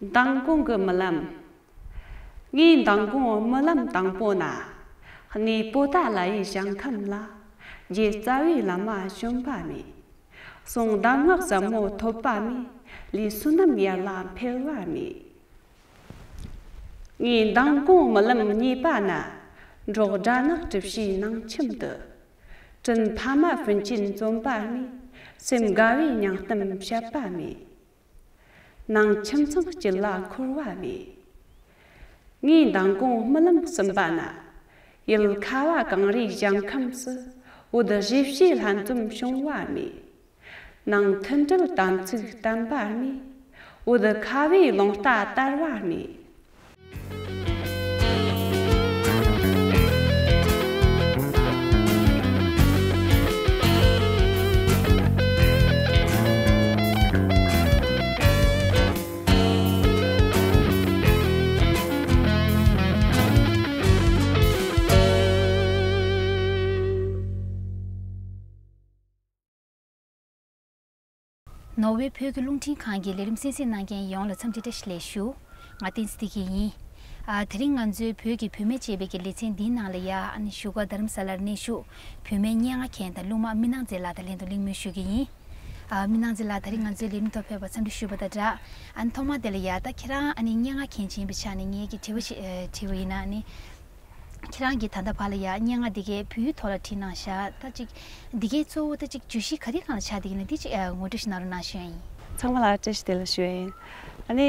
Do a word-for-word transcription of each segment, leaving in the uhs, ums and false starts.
མདང་དགོང་གི་རྨི་ལམ། ངའི་མདང་དགོང་རྨི་ལམ་དང་པོ་ན། གནས་པོ་ཏཱ་ལ་ཡི་ཞིང་ཁམས་ལ། རྗེ་རྩ་བའི་བླ་མ་བྱོན་པ་མེད། གསུང་གདམས་ངག་ཟབ་མོ་ཐོབ་པ་མེད། ལུས་བསོད་ནམས་ཡར་ལ་འཕེལ་བ་མེད། ངའི་མདང་དགོང་རྨི་ལམ་གཉིས་པ་ན། འབྲོག་སྦྲ་ནག་གྲིབ་བྱའི་ནང་ཁྱིམ་དུ། དྲིན་ཕ་མ་ཕུན་ཆེན་བརྩོན་པ་མེད། སེམས་དགའ་བའི་སྙིང་གཏམ་བཤད་པ་མེད། ནང་ཁྱིམ་ཚང་དཀྱིལ་ལ་འཁོར་བ་མེད། ངའི་མདང་དགོང་རྨི་ལམ་གསུམ་པ་ན། ཡུལ་ཁ་བ་གངས་རིའི་ཞིང་ཁམས་སུ། འོད་བཞི་བྱེད་ལྷན་འཛོམས་བྱུང་བ་མེད། ནང་མཐུན་སྒྲིལ་དམ་ཚིག་བརྟན་པ་མེད། འོད་ཁ་བའི་རླུང་རྟ་དར་བ་མེད། ནོར་ཝེ་བོད་ཀྱི་རླུང་འཕྲིན་ཁང་གི་ལས་རིམ་གསན་གཟིགས་གནང་མཁན་ཡོངས་ལ་འཚམས་འདྲི་བཀྲ་ཤིས་བདེ་ལེགས་ཞུ། ང་བསྟན་འཛིན་བདེ་སྐྱིད་ཡིན། ཨ། དེ་རིང་ང་ཚོའི་བོད་ཀྱི་བུད་མེད་ཅེས་པའི་གི་ལེ་ཚན་འདིའི་ནང་ལ་ཡ། ཨ་ནི་བཞུགས་སྒར་རྡ་རམ་ས་ལར་གནས་བཞུགས་བུད་མེད་སྙན་ངག་མཁན་དང་གླུ་མ་སྨིན་སྣང་མཛེས་ལགས་དང་ལྷན་དུ་གླེང་མོལ་ཞུ་གི་ཡིན། ཨ། སྨིན་སྣང་མཛེས་ལགས། དེ་རིང་ང་ཚོའི་ལས་རིམ་ཐོག་ཕེབས་པར་འཚམས་འདྲི་ཞུས་པ་དང་སྦྲགས། ཨ་ནི་ཐོག་མ་དེ་ལ་ཡ། ད་ཁྱེད་རང་ཨ་ནི་སྙན་ངག་མཁན་ཅིག་ཡིན་པའི་ཆ་ནས་ངས་ཀྱི་དྲི་བ་ཞིག་ཨ། དྲི་བ་ཡིན་ན། ཨ་ནི་ཁྱེད་རང་གིས་ད་ལྟ་བར་ལ་ཡ་སྙན་ངག་འདི་གའི་བོད་ཡིག་ཐོག་ལ་བྲིས་གནང་བཞག་ད་ཅིག་འདི་གའི་གཙོ་བོ་ད་ཅིག་བརྗོད་གཞི་ག་རེ་སྒང་ལ་ཆགས་བསྡད་ཀྱི་ཡོད་ན། འདི་ཅིག་ཨ། ངོ་སྤྲོད་ཞིག་གནང་རོགས་གནང་ཞུ་ཡ་ཡིན། ཚང་མ་ལ་བཀྲ་ཤིས་བདེ་ལེགས་ཞུ་ཡ་ཡིན། ཨ་ནི།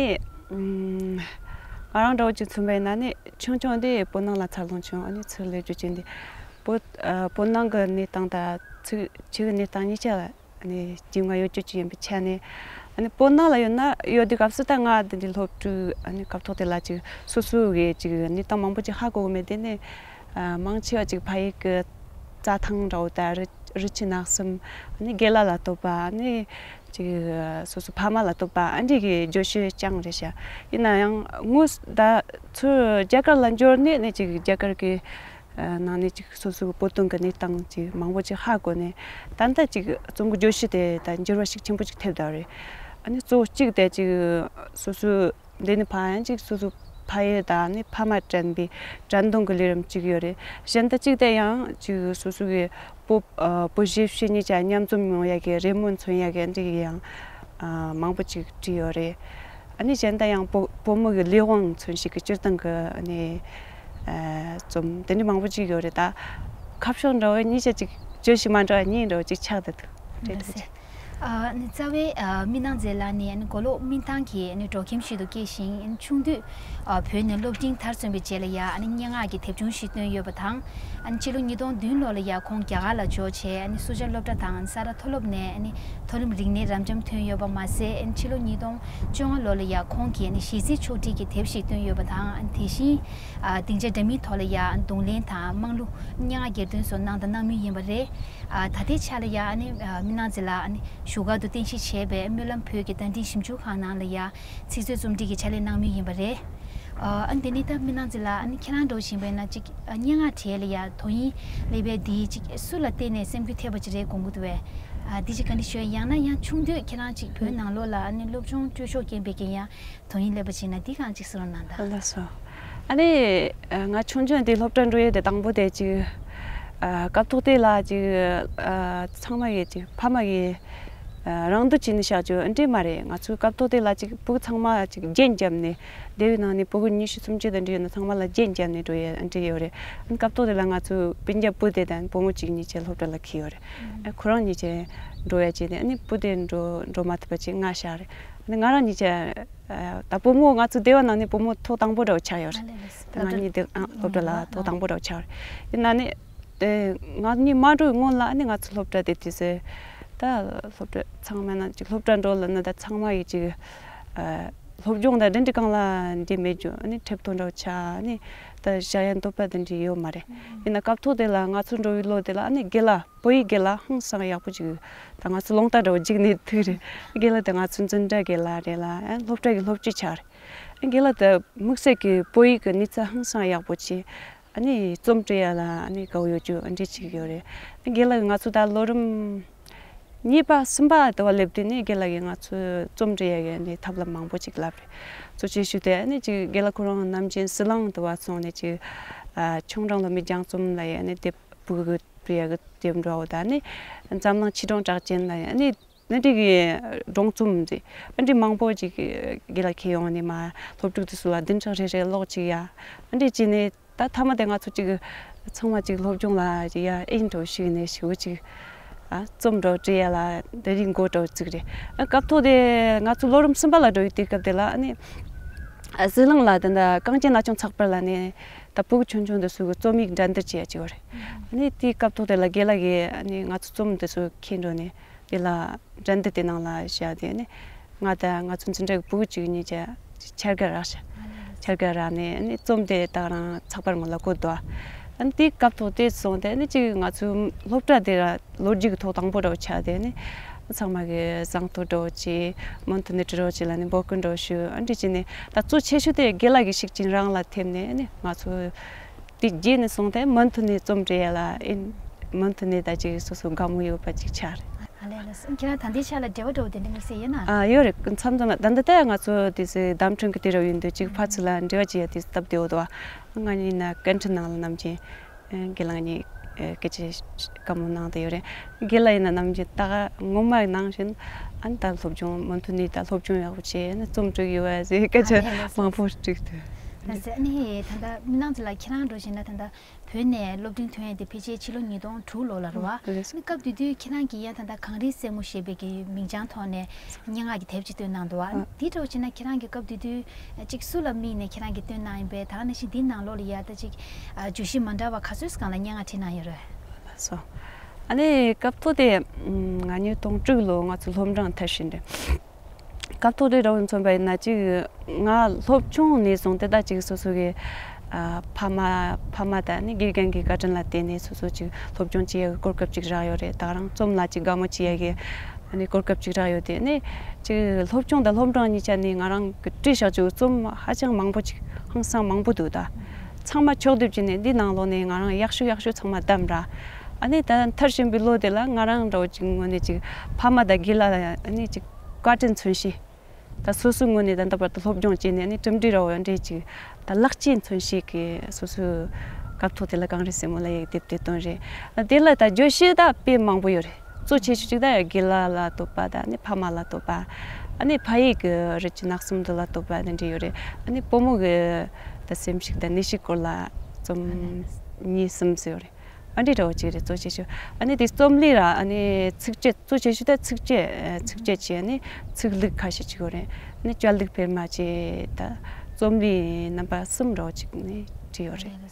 ཨམ། ང་རང་འདྲ་བོ་ཅིག་མཚོན་པ་ཡིན་ན་ནི། ཆུང་ཆུང་དེ་བོད་ནང་ལ་འཚར་ལོངས་བྱུང་། ཨ་ནི་ཚུར་སླེབས་རྒྱུ་ཅན་དེ། བོད། ཨ། བོད་ནང་གི་གནས་སྟངས་དང་ཚུར་ཕྱི་གི་གནས་སྟངས་གཉིས་ཆ་ལ། ཨ་ནི་རྒྱུས་མངའ་ཡོད་རྒྱུ་ཅིག་ཡིན་པའི་ཆ་ནས། ཨ་ནི་བོད་ནང་ལ་ཡོད་ན་ཡོད་དུས་སྐབས་སུ་ད་ང་འདི་འདྲའི་སློབ་ཕྲུག་ཨ་ནི་སྐབས་ཐོག་དེ་ལ་ཅིག་སོ་སོ་གི་ཅིག་གནས་སྟངས་མང་པོ་ཅིག་ཧ་གོ་གི་མེད། དེ་ནས། ཨ། མང་ཆེ་བ་ཅིག་ཕ་ཡུལ་གི་རྩྭ་ཐང་འདྲ་བོ་དང་རི། རི་ཆུ་ནགས་གསུམ། ཨ་ནི་རྒན་ལགས་ལ་ལྟོས་པ། ཨ་ནི་ཅིག་སོ་སོ་ཕ་མ་ལ་ལྟོས་པ། ཨ་འདྲའི་གི་བརྗོད་གཞི་རྐྱང་རེད་ཤག་ཡིན་ན་ཡང་དངོས་ད་ཚུར་རྒྱ་གར་ལ་འབྱོར་ནས་ནི་ཅིག་རྒྱ་གར་གི། ཨ། ནང་ནས་ཅིག་སོ་སོའི་བོད་དོན་གྱི་གནས་སྟངས་ཅིག་མང་པོ་ཅིག་ཧ་གོ་ནས། ད་ལྟ་ཅིག་རྩོམ་གྱི་བརྗོད་གཞི་དེ་ད་འགྱུར་བ་ཞིག་ཆེན་པོ་ཅིག་ཐེབས་བསྡད་རེད། ཨ་ནི་གཙོ་བོ་གཅིག་དེ་ཅིག་སོ་སོའི་འདི་ནས་ཕར་ཡང་ཅིག་སོ་སོའི་ཕ་ཡུལ་དང་ནི་ཕ་མ་དྲན་པའི་དྲན་གདུང་གི་ལས་རིམ་ཅིག་ཡོད་རེད། གཞན་དག་ཅིག་དེ་ཡང་ཅིག་སོ་སོ་གི་བོད། ཨ། བོད་གཞིས་བྱེས་གཉིས་ཆ་མཉམ་འཛོམས་ཡོང་ཡ་གི་རེ་སྨོན་མཚོན་ཡ་གི་འདི་ཡང་། ཨ། མང་པོ་ཅིག་བྲིས་ཡོད་རེད། ཨ་ནི་གཞན་དག་ཡང་བོད། བོད་མི་གི་ལས་དབང་མཚོན་བྱེད་ཀྱི་སྤྱིར་བཏང་གི་ཨ་ནི། ཨ། རྩོམ་དེ་འདྲ་མང་པོ་ཅིག་ཡོད་རེད། ད་ཁ་ཕྱོགས་འདྲ་བོ་གཉིས་ཆ་ཅིག་བརྗོད་གཞི་མ་འདྲ་བ་གཉིས་འདྲ་བོ་ཅིག་ཆགས་བསྡད་འདུག་རེད་འདུག་ཟེར། ཨ་ནི་རྩ་བའི་ཨ་སྨིན་སྣང་མཛེས་ལགས་ནི་ཨ་ནི་མགོ་ལོག་སྨིན་ཐང་གི་ཨ་ནི་འབྲོག་ཁྱིམ་ཞིག་ཏུ་སྐྱེས་ཤིང་། ཨ་ནི་ཆུང་དུས་ཨ་བོད་ནས་སློབ་འབྲིང་མཐར་སོན་པའི་རྗེས་ལ་ཡ་ཨ་ནི་སྙན་ངག་གི་དེབ་ཆུང་ཞིག་བཏོན་ཡོད་པ་དང་། ཨ་ནི་ཕྱི་ལོ་ཉིས་སྟོང་བདུན་ལོ་ལ་ཡ་ཁོང་རྒྱ་གར་ལ་འབྱོར་བྱས། ཨ་ནི་སུ་ཇཱ་སློབ་གྲྭ་དང་ས་རཱ་མཐོ་སློབ་ནས་ཨ་ནི་མཐོ་རིམ་རིག་གནས་རབ་འབྱམས་ཐོན་ཡོད་པ་མ་ཟད། ཨ་ནི་ཕྱི་ལོ་ཉིས་སྟོང་བཅོ་ལྔ་ལོ་ལ་ཡ་ཁོང་གིས་ཨ་ནི་གཞས་ཚིག་ཕྱོགས་སྒྲིག་གི་དེབ་ཞིག་བཏོན་ཡོད་པ་དང་། ཨ་ནི་དེ་བཞིན་ཨ་སྡིངས་ཆ་འདྲ་མིན་ཐོག་ལ་ཡ་ཨ་ནི་རྡུང་ལེན་དང་དམངས་གླུ། སྙན་ངག་གྱེར་འདོན་སོགས་གནང་དང་གནང་མུས་ཡིན་པ་རེད། ཨ། ད་ལྟའི་ཆ་ལ་ཡ་ཨ་ནི་ཨ་སྨིན་སྣང་མཛེས་ལགས་ཨ་ནི་བཞུགས་སྒར་དུ་རྟེན་གཞི་བྱས་པའི་སྨོན་ལམ་བོད་ཀྱི་བརྡ་འཕྲིན་ཞིབ་འཇུག་ཁང་ནང་ལ་ཡ་ཚིག་མཛོད་རྩོམ་སྒྲིག་གི་ཕྱག་ལས་གནང་མུས་ཡིན་པ་རེད། ཨ། ཨ་ནི་དེ་ནས་ད་སྨིན་སྣང་མཛེས་ལགས་ཨ་ནི་ཁྱེད་རང་འདྲ་བོ་ཞིག་ཡིན་པ་ཡིན་ན་ཅིག་ཨ་སྙན་ངག་གྲས་ལ་ཡ་དོ་དབྱིངས་སླེབས་པའི་འདི་ཅིག་སུ་ལ་བརྟེན་ནས་སེམས་འགུལ་ཐེབས་པ་ཅིག་རེད་དགོངས་ཀྱི་འདུག་པས། ཨ། འདི་ཅིག་ག་འདྲ་ཞུ། ཡང་ན་ཡང་ཆུང་དུས་ཁྱེད་རང་ཅིག་བོད་ནང་ལོགས་ལ་ཨ་ནི་སློབ་སྦྱོང་སྤྲོད་ཕྱོགས་རྐྱེན་པས་ཀྱང་ཡང་དོ་དབྱིངས་སླེབས་པ་ཅིག་ན་འདི་གང་ཅིག་གསུང་རོགས་གནང་དང་། ལགས་སོ། ཨ་ནི་ང་ཆུང་ཆུང་དེ་སློབ་གྲྭ་འགྲོ་ཡས་དེ་དང་པོ་དེ་ཅིག་ཨ་སྐབས་ཐོག་དེ་ལ་ཅིག་ཨ་ཚང་མ་གིས་ཅིག་ཕ་མ་གིས་ཨ་རང་འདོད་བྱས་ནས་བཞག་རྒྱུ་འདྲ་མ་རེད། ང་ཚོའི་སྐབས་ཐོག་དེ་ལ་ཅིག་ཕྲུ་གུ་ཚང་མ་ཅིག་རྒྱན་བརྒྱབ་ནས། སྡེ་བའི་ནང་ནས་ཕྲུ་གུ་ཉི་ཤུ་སུམ་ཅུ་དེ་འདྲ་ཡོད་ན་ཚང་མ་ལ་རྒྱན་བརྒྱབ་ནས་འགྲོ་ཡས་འདྲ་ཡོད་རེད། ཨ་ནི་སྐབས་ཐོག་དེ་ལ་ང་ཚོའི་སྤུན་ཀྱག་བུ་དེ་དང་བུ་མོ་གཅིག་གཉིས་བྱས་སློབ་གྲྭ་ལ་འཁྱེར་ཡོད་རེད། ཨ་ཁོ་རང་གཉིས་བྱས་འགྲོ་ཡས་བྱས་ནས། ཨ་ནི་བུ་དེ་འགྲོ་འགྲོ་མ་ཐུབ་པ་ཅིག་ང་བཞག་རེད། ཨ་ནི་ང་རང་གཉིས་བྱས། ཨ་ད་བུ་མོ་ང་ཚོ་སྡེ་བ་ནང་ནས་བུ་མོ་ཐོག་དང་པོ་འདྲ་བོ་ཆགས་ཡོད་རེད། ང་གཉིས་དེ་ཨ་སློབ་གྲྭ་ལ་ཐོག་དང་པོ་འདྲ་བོ་ཆགས་རེད། ཡིན་ན་ནི་དེ་ང་གཉིས་མ་འགྲོ་བའི་སྔོན་ལ་ཨ་ནི་ང་ཚོ་སློབ་གྲྭ་དེ་དུས་སུ་ད་སློབ་གྲྭ་ཚང་མ་ན་ཅིག་སློབ་གྲྭ་འགྲོ་ལབ་ན་ད་ཚང་མ་ཡིས་ཅིག་ཨ་སློབ་སྦྱོང་དང་དེ་འདྲ་གང་ལ་འདི་མེད་རྒྱུ། ཨ་ནི་ཁྲིད་ཐོ་འདྲ་བོ་ཆགས། ཨ་ནི་ད་བཞག་ཡ་འདོད་པ་དེ་འདྲ་ཡོད་མ་རེད། ཡིན་ན་སྐབས་ཐོག་དེ་ལ་ང་ཚོ་འགྲོ་བའི་ལོ་དེ་ལ་ཨ་ནི་དགེ་ལགས། བོད་ཡིག་དགེ་ལགས་ཧང་སང་ཡག་པོ་ཅིག་ད་ང་ཚོ་རླུང་རྟ་འདྲ་བོ་འཇིགས་ནས་ཐུག་རེད། དགེ་ལགས་དེ་ང་ཚོ་འཛིན་གྲྭ་དགེ་ལགས་རེད་ལ། ཨ་སློབ་གྲྭ་གི་སློབ་སྤྱི་ཆགས་རེད། ཨ་དགེ་ལགས་དེ་དམིགས་བསལ་གྱི་བོད་ཡིག་གི་ནུས་རྩལ་ཧང་སང་ཡག་པོ་ཅིག་ཨ་ནི་རྩོམ་འབྲི་ཡ་ལ་ཨ་ནི་དགའ་བོ་ཡོད་རྒྱུ་འདྲ་ཅིག་ཡོད་རེད། ཨ་དགེ་ལགས་ང་ཚོ་ད་ལོ་རིམ་ གཉིས་པ་གསུམ་པ་དེ་བ་སླེབས་དུས་ནི་རྒན་ལགས་ཀྱིས་ང་ཚོ་རྩོམ་འབྲི་ཡ་གི་ནི་ཐབས་ལམ་མང་པོ་ཅིག་ལབ་རེད། གཙོ་ཆེ་ཤོས་དེ་ནི་ཅིག་རྒན་ལགས་ཁོ་རང་ནམ་རྒྱུན་ཟི་ལིང་དེ་བ་སོང་ནས་ཅིག་ཨ་ཆུང་འབྲིང་སློབ་མའི་སྦྱང་རྩོམ་ལབ་ཡ་ནི་དེབ་ཕྲུ་གུ་འབྲི་ཡ་གི་དེབ་འདྲ་བོ་དང་ནི་འཛམ་གླིང་ཆོས་སྒྲོན་གྲགས་ཅན་ལབ་ཡ་ནི་ནི་འདི་གི་སྒྲུང་རྩོམ་འདི་ཨ་འདི་མང་པོ་ཅིག་རྒན་ལགས་ཁྱེར་ཡོང་ནས་མ་སློབ་ཕྲུག་དེ་ཚོ་ལ་བདུན་ཕྲག་རེ་རེ་ཀློག་ཅིག་ཡ་ཨ་འདི་བྱས་ནས། ད་མཐའ་མ་དེ་ང་ཚོ་ཅིག་ཚང་མ་ཅིག་སློབ་སྦྱོང་ལ་ཅིག་ཡ་ཨེ་འགྲོ་ཞིག་ནས་ཞིག་ཅིག་ཨ་རྩོམ་འདྲ་བྲིས་ཡ་ལ་འདི་རིགས་འགོ་འདྲ་བཙུགས་རེད། ཨ་སྐབས་ཐོག་དེ་ང་ཚོ་ལོ་རིམ་གསུམ་པ་ལ་འགྲོ་ཡི་དུས་སྐབས་དེ་ལ་ཨ་ནི་ཨ་ཟི་ལིང་ལ་དེ་འདྲ་གངས་ཅན་ན་ཆུང་ཚགས་པར་ལ་ནི་ད་ཕྲུ་གུ་ཆུང་ཆུང་དེ་ཚོ་གི་རྩོམ་ཡིག་འགྲན་བསྡུར་བྱེད་ཡ་ཅིག་ཡོད་རེད། ཨ་ནི་དེའི་སྐབས་ཐོག་དེ་ལ་རྒན་ལགས་ཀྱིས་ཨ་ནི་ང་ཚོ་རྩོམ་དེ་ཚོ་འཁྱེར་འགྲོ་ནས། དེ་ལ་འགྲན་བསྡུར་དེ་ནང་ལ་བཞག་དེ་ནི་ང་དང་ང་ཚོ་འཛིན་གྲྭ་གི་ཕྲུ་གུ་བཅུ་གཉིས་ཀྱི་འཆར་ག་རག་ཤག་འཆར་ག་རག་ནས་ནི་རྩོམ་དེ་ད་ག་རང་ཚགས་པར་ངོ་ལ་བཀོད་འདུག་ཨ་ནི་དེའི་སྐབས་ཐོག་དེ་སོང་དེ་ནི་ཅིག་ང་ཚོའི་སློབ་གྲྭ་དེ་ར་ལོ་རྒྱུས་ཀྱི་ཐོག་དང་པོ་འདྲ་བོ་ཆགས་དེ་ནི་ཚང་མ་གི་གཟེངས་བསྟོད་འདྲ་བོ་ཅིག་མུ་མཐུད་ནས་འབྲི་རོགས་བྱེད་ལ་ནི་འབོད་སྐུལ་འདྲ་བོ་ཞུ། ཨ་འདྲ་བྱས་ནས་ད་གཙོ་ཆེ་ཤོས་དེ་རྒན་ལགས་ཀྱི་ཤུགས་རྐྱེན་རང་ལ་ཐེབས་ནས་ནི་ང་ཚོ། དེ་རྗེས་ནས་སོང་སྟེ་མུ་མཐུད་ནས་རྩོམ་འབྲི་ཡ་ལ་ཨེ་མུ་མཐུད་ནས་ད་ཅིག་སོ་སོ་དགའ་མོས་ཡོད་པ་ཅིག་ཆགས་རེད། ཨ་ལས་ལགས་སོ། ཁྱེད་རང་ད་ལྟའི་ཆ་ལ་འབྲེལ་བ་འདྲ་བོ་དེ་འདྲ་དམིགས་བསལ་ཡོད་ན། ཨ་ཡོད་རེད། མཚམས་མཚམས་ད་ལྟ་ད་ང་ཚོ་དེ་སི་བདམས་ཐོན་གི་དུས་རབས་ཡིན་དུས་ཅིག་ཕར་ཚུར་ལ་འབྲེལ་བ་བྱེད་ཡ་དེ་སྟབས་བདེ་བོ་འདུག་ང་ཡིན་ན་སྐད་འཕྲིན་ནང་ལ་ནམ་རྒྱུན་ཨེ་རྒན་ལགས་གཉིས་ཨེ་སྐད་ཆ་བཀའ་མོལ་གནང་བསྡད་ཡོད་རེད། རྒན་ལགས་ཡིན་ན་ནམ་རྒྱུན་ད་ག་སྔོན་མ་ནང་བཞིན་ཨ་ནི་ད་སློབ་སྦྱོང་མུ་མཐུད་ནས་ད་སློབ་སྦྱོང་ཡག་པོ་བྱས་ནས་རྩོམ་འབྲི་ཡོད་པ་ཟེར་སྐད་ཆ་ཨ་ལས་ལགས་སོ། མང་པོ་དྲིས་འདུག་ལགས་སོ། ཨ་ནི་ད་ལྟ་མི་ནང་ཚོ་ལ་ཁྱེད་རང་འགྲོ་བཞིན་ན་ད་ལྟ་བོད་ནས་སློབ་འབྲིང་ཐོན་ཡས་དེ་ཕལ་ཆེར་ཕྱི་ལོ་ཉིས་སྟོང་དྲུག་ལོ་ལ་རེད་བ། ཨ་ལགས་སོ། ཨ་ནི་སྐབས་དེ་དུས་ཁྱེད་རང་གིས་ཡང་ད་ལྟ་གངས་རིའི་སྲས་མོ་ཞེས་པའི་གི་མིང་བྱང་ཐོག་ནས་སྙན་ངག་གི་དེབ་ཅིག་བཏོན་གནང་འདུག་བ། ཨ་དེ་འདྲ་བོ་བྱས་ན་ཁྱེད་རང་གིས་སྐབས་དེ་དུས་ཅིག་སུ་ལ་དམིགས་ནས་ཁྱེད་རང་གིས་བཏོན་གནང་ཡིན་པས། ད་ག་ནང་བཞིན་འདིའི་ནང་ལོགས་ལ་ཡ་ད་ཅིག་བརྗོད་གཞི་མ་འདྲ་བ་ག་ཚོད་སྒང་ལ་སྙན་ངག་བྲིས་གནང་ཡོད་རེད། ལགས་སོ། ཨ་ནི་སྐབས་ཐོག་དེ་ང་ཉིས་སྟོང་དྲུག་ལོ་ང་ཚོ་སློབ་འབྲིང་མཐར་ཕྱིན་རེད། སྐབས་ཐོག་དེ་རང་མཚོན་པ་ཡིན་ན་ཅིག་ང་སློབ་ཆུང་ནས་བཟུང་སྟེ་ད་ཅིག་སོ་སོ་གི་ཨ་ཕ་མ་ཕ་མ་དང་ནི་དགེ་རྒན་གྱི་བཀའ་དྲིན་ལ་བརྟེན་ནས་སོ་སོ་ཅིག་སློབ་སྦྱོང་བྱེད་ཡ་གི་གོ་སྐབས་ཅིག་རག་ཡོད་རེད། ད་རང་རྩོམ་ལ་ཅིག་དགའ་མོས་བྱེད་ཡ་གི་ཨ་ནི་གོ་སྐབས་ཅིག་རག་ཡོད་དེ་ནི་ཅིག་སློབ་ཆུང་དང་སློབ་འབྲིང་གཉིས་ཆ་ནས་ང་རང་གི་བྲིས་བཞག་རྒྱུ་རྩོམ་ཧ་ཅང་མང་པོ་ཅིག་ཧང་སང་མང་པོ་འདུག་ད་ཚང་མ་ཕྱོགས་བསྡེབས་བྱས་ནས་འདི་ནང་ལོགས་ནས་ང་རང་ཡག་ཤོས་ཡག་ཤོས་ཚང་མ་བདམས་ར། ཨ་ནི་ད་མཐར་ཕྱིན་པའི་ལོ་དེ་ལ་ང་རང་འདྲ་བོ་ཅིག་ངོས་ནས་ཅིག་ཕ་མ་དང་དགེ་ལགས་ལ་ཨ་ནི་ཅིག་བཀའ་དྲིན་མཚོན་བྱེད། ད་སོ་སོའི་ངོས་ནས་ད་ལྟ་བར་དུ་སློབ་སྦྱོང་བྱས་ནས་ཨ་ནི་གྲུབ་འབྲས་འདྲ་བོ་འདྲ་ཅིག་ད་ལེགས་སྐྱེས་མཚོན་བྱེད་ཀྱི་སོ་སོའི་སྐབས་ཐོག་དེ་ལ་གངས་རིའི་སྲས་མོ་ལབ་ཡག་དེབ་དེ་བཏོན་རེད། ཨ་དེ་ལ་ད་བརྗོད་གཞི་ད་དཔེ་མང་པོ་ཡོད་རེད། གཙོ་ཆེ་ཤོས་ཅིག་ད་ཡ་དགེ་ལགས་ལ་བསྟོད་པ་དང་ཨ་ནི་ཕ་མ་ལ་བསྟོད་པ། ཨ་ནི་ཕ་ཡུལ་གྱི་རི་ཆུ་ནགས་གསུམ་འདི་ལ་བསྟོད་པ་དེ་འདྲ་ཡོད་རེད། ཨ་ནི་བུ་མོ་གི་ད་སེམས་ཤུགས་དང་ནུས་ཤུགས་སྐོར་ལ་རྩོམ་གཉིས་གསུམ་ཙམ་ཡོད་རེད། ཨ་འདྲ་འདྲ་བོ་ཅིག་རེད། གཙོ་ཆེ་ཤོས་ཨ་ནི་དེ་རྩོམ་ལུས་ར་ཨ་ནི་ཚིགས་བཅད། གཙོ་ཆེ་ཤོས་ད་ཚིགས་བཅད། ཚིགས་བཅད་ཅིག་ཨ་ནི་ཚིག་ལྷུག་ཁ་ཤས་ཅིག་ཡོད་རེད། ཨ་ནི་བཅད་ལྷུག་སྤེལ་མ་བཅས་ད་རྩོམ་ལུས་རྣམ་པ་གསུམ་འདྲ་བོ་ཅིག་ནི་བྲིས་ཡོད་རེད།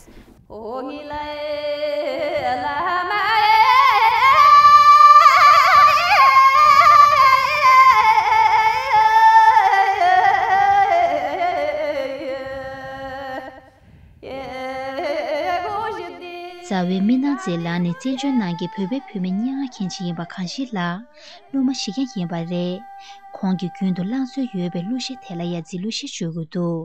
རྩ་བའི་མི་སྣ་མཛེས་ལགས་ནི་བཙན་བྱོལ་ནང་གི་བོད་པའི་བུད་མེད་སྙན་ངག་མཁན་ཅིག་ཡིན་པ་གང་ཞིག་ལ་སློབ་མ་ཞིག་ཀྱང་ཡིན་པ་རེད། ཁོང་གིས་རྒྱུན་དུ་བླངས་སྲོལ་ཡོད་པའི་གླུ་གཞས་དེ་ལ་ཡང་རྩིས་གླུ་ཞེས་བརྗོད་ཀྱི་འདུག་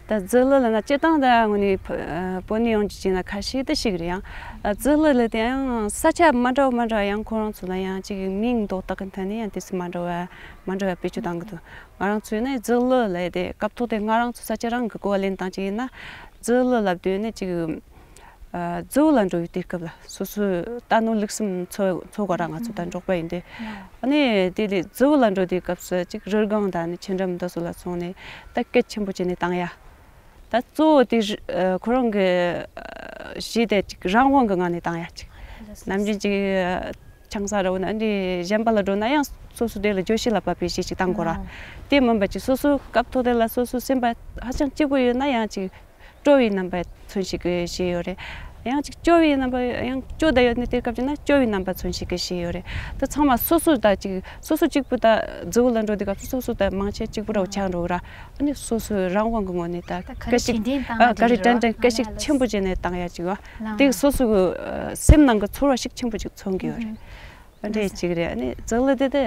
ད་རྩིས་གླུ་ལབ་ན་སྤྱིར་བཏང་ད་དངོས་གནས་བོད་ནས་ཡོང་རྒྱུ་ཅིག་ན་ཁ་ཤས་ད་ཞིག་རེད། ཡང་རྩིས་གླུ་ལབ་དེ་ཡང་ས་ཆ་མ་འདྲ་བ་མ་འདྲ་བ་ཡང་ཁོ་རང་ཚོ་ལ་ཡང་ཅིག་མིང་འདོགས་སྟངས་ཀྱི་ཐད་ནས་ཡང་དུས་ཚོད་མ་འདྲ་བ་མ་འདྲ་བ་བེད་སྤྱོད་གཏང་གི་འདུག་ང་རང་ཚོས་ནི་རྩིས་གླུ་ལབ་དེ་སྐབས་ཐོག་དེ་ང་རང་ཚོ་ས་ཆ་རང་གི་གོ་བ་ལེན་སྟངས་ཅིག་ཡིན་ན། རྩིས་གླུ་ལབ་དུས་ནི་ཅིག་རྩིས་ལ་འགྲོ་ཡི་དུས་སྐབས་ལ་སོ་སོའི་ལྟ་ནོར་ལུགས་སེམས་འཚོ་འཚོ་ག་ར་ང་ཚོ་ད་འབྲོག་པ་ཡིན་དུས། ཨ་ནི་དེ་ལས་རྩིས་ལ་འགྲོ་དུས་སྐབས་སུ་ཅིག་རི་སྒང་དང་ནི་ཆུ་འགྲམ་འདི་ཚོ་ལ་སོང་ནས་ད་སྐད་ཆེན་པོ་བྱས་ནས་བཏང་ཡ། ད་གཙོ་བོ་དེ་རི་ཨ་ཁོ་རང་གི་ཨ་གཞས་དེ་ཅིག་རང་དབང་གི་ངང་ནས་བཏང་ཡ་ཅིག་ནམ་རྒྱུན་ཅིག་ཨ་ཆང་ས་ར་བོ་ན་འདི་གཞན་པ་ལ་འགྲོ་ན་ཡང་སོ་སོ་དེ་ལ་བརྗོད་གཞི་ལ་བབས་པའི་གཞས་ཅིག་བཏང་དགོས་ར། དེ་མིན་པ་ཅིག་སོ་སོའི་སྐབས་ཐོག་དེ་ལ་སོ་སོའི་སེམས་པ་ཧ་ཅང་སྐྱིད་པོ་ཡོད་ན་ཡང་ཅིག་སྤྲོ་བའི་རྣམ་པ་མཚོན་བྱེད་ཀྱི་གཞས་ཡོད་རེད། ཡང་ཅིག་སྐྱོ་བའི་རྣམ་པ་ཡང་སྐྱོ་བསྡད་ཡོད་ནི་དེ་སྐབས་ཅིག་ན་སྐྱོ་བའི་རྣམ་པ་མཚོན་བྱེད་ཀྱི་ཞིག་ཡོད་རེད། ད་ཚང་མ་སོ་སོ་ད་ཅིག་སོ་སོ་གཅིག་པུ་ད་རྫི་བོ་ལ་འགྲོ་དུས་སྐབས་སུ་སོ་སོ་ད་མང་ཆེ་གཅིག་པུ་ར་ཆགས་འགྲོ་གི་ར། ཨ་ནི་སོ་སོའི་རང་དབང་གི་ངོས་ནས་ད་ད་ག་སྐད་རེ་ཞིག་དྲན་དྲན་བཏང་ཨ་ག་རེ་དྲན་དྲན་སྐད་ཞིག་ཆེན་པོ་བྱས་ནས་བཏང་ཡ་ཅིག་བ། དེ་སོ་སོའི་སེམས་ནང་གི་ཚོར་བ་ཞིག་ཆེན་པོ་ཅིག་མཚོན་གི་ཡོད་རེད། ཨ་འདྲས་ཅིག་རེད། ཨ་ནི་རྫི་གླུ་དེ་དེ་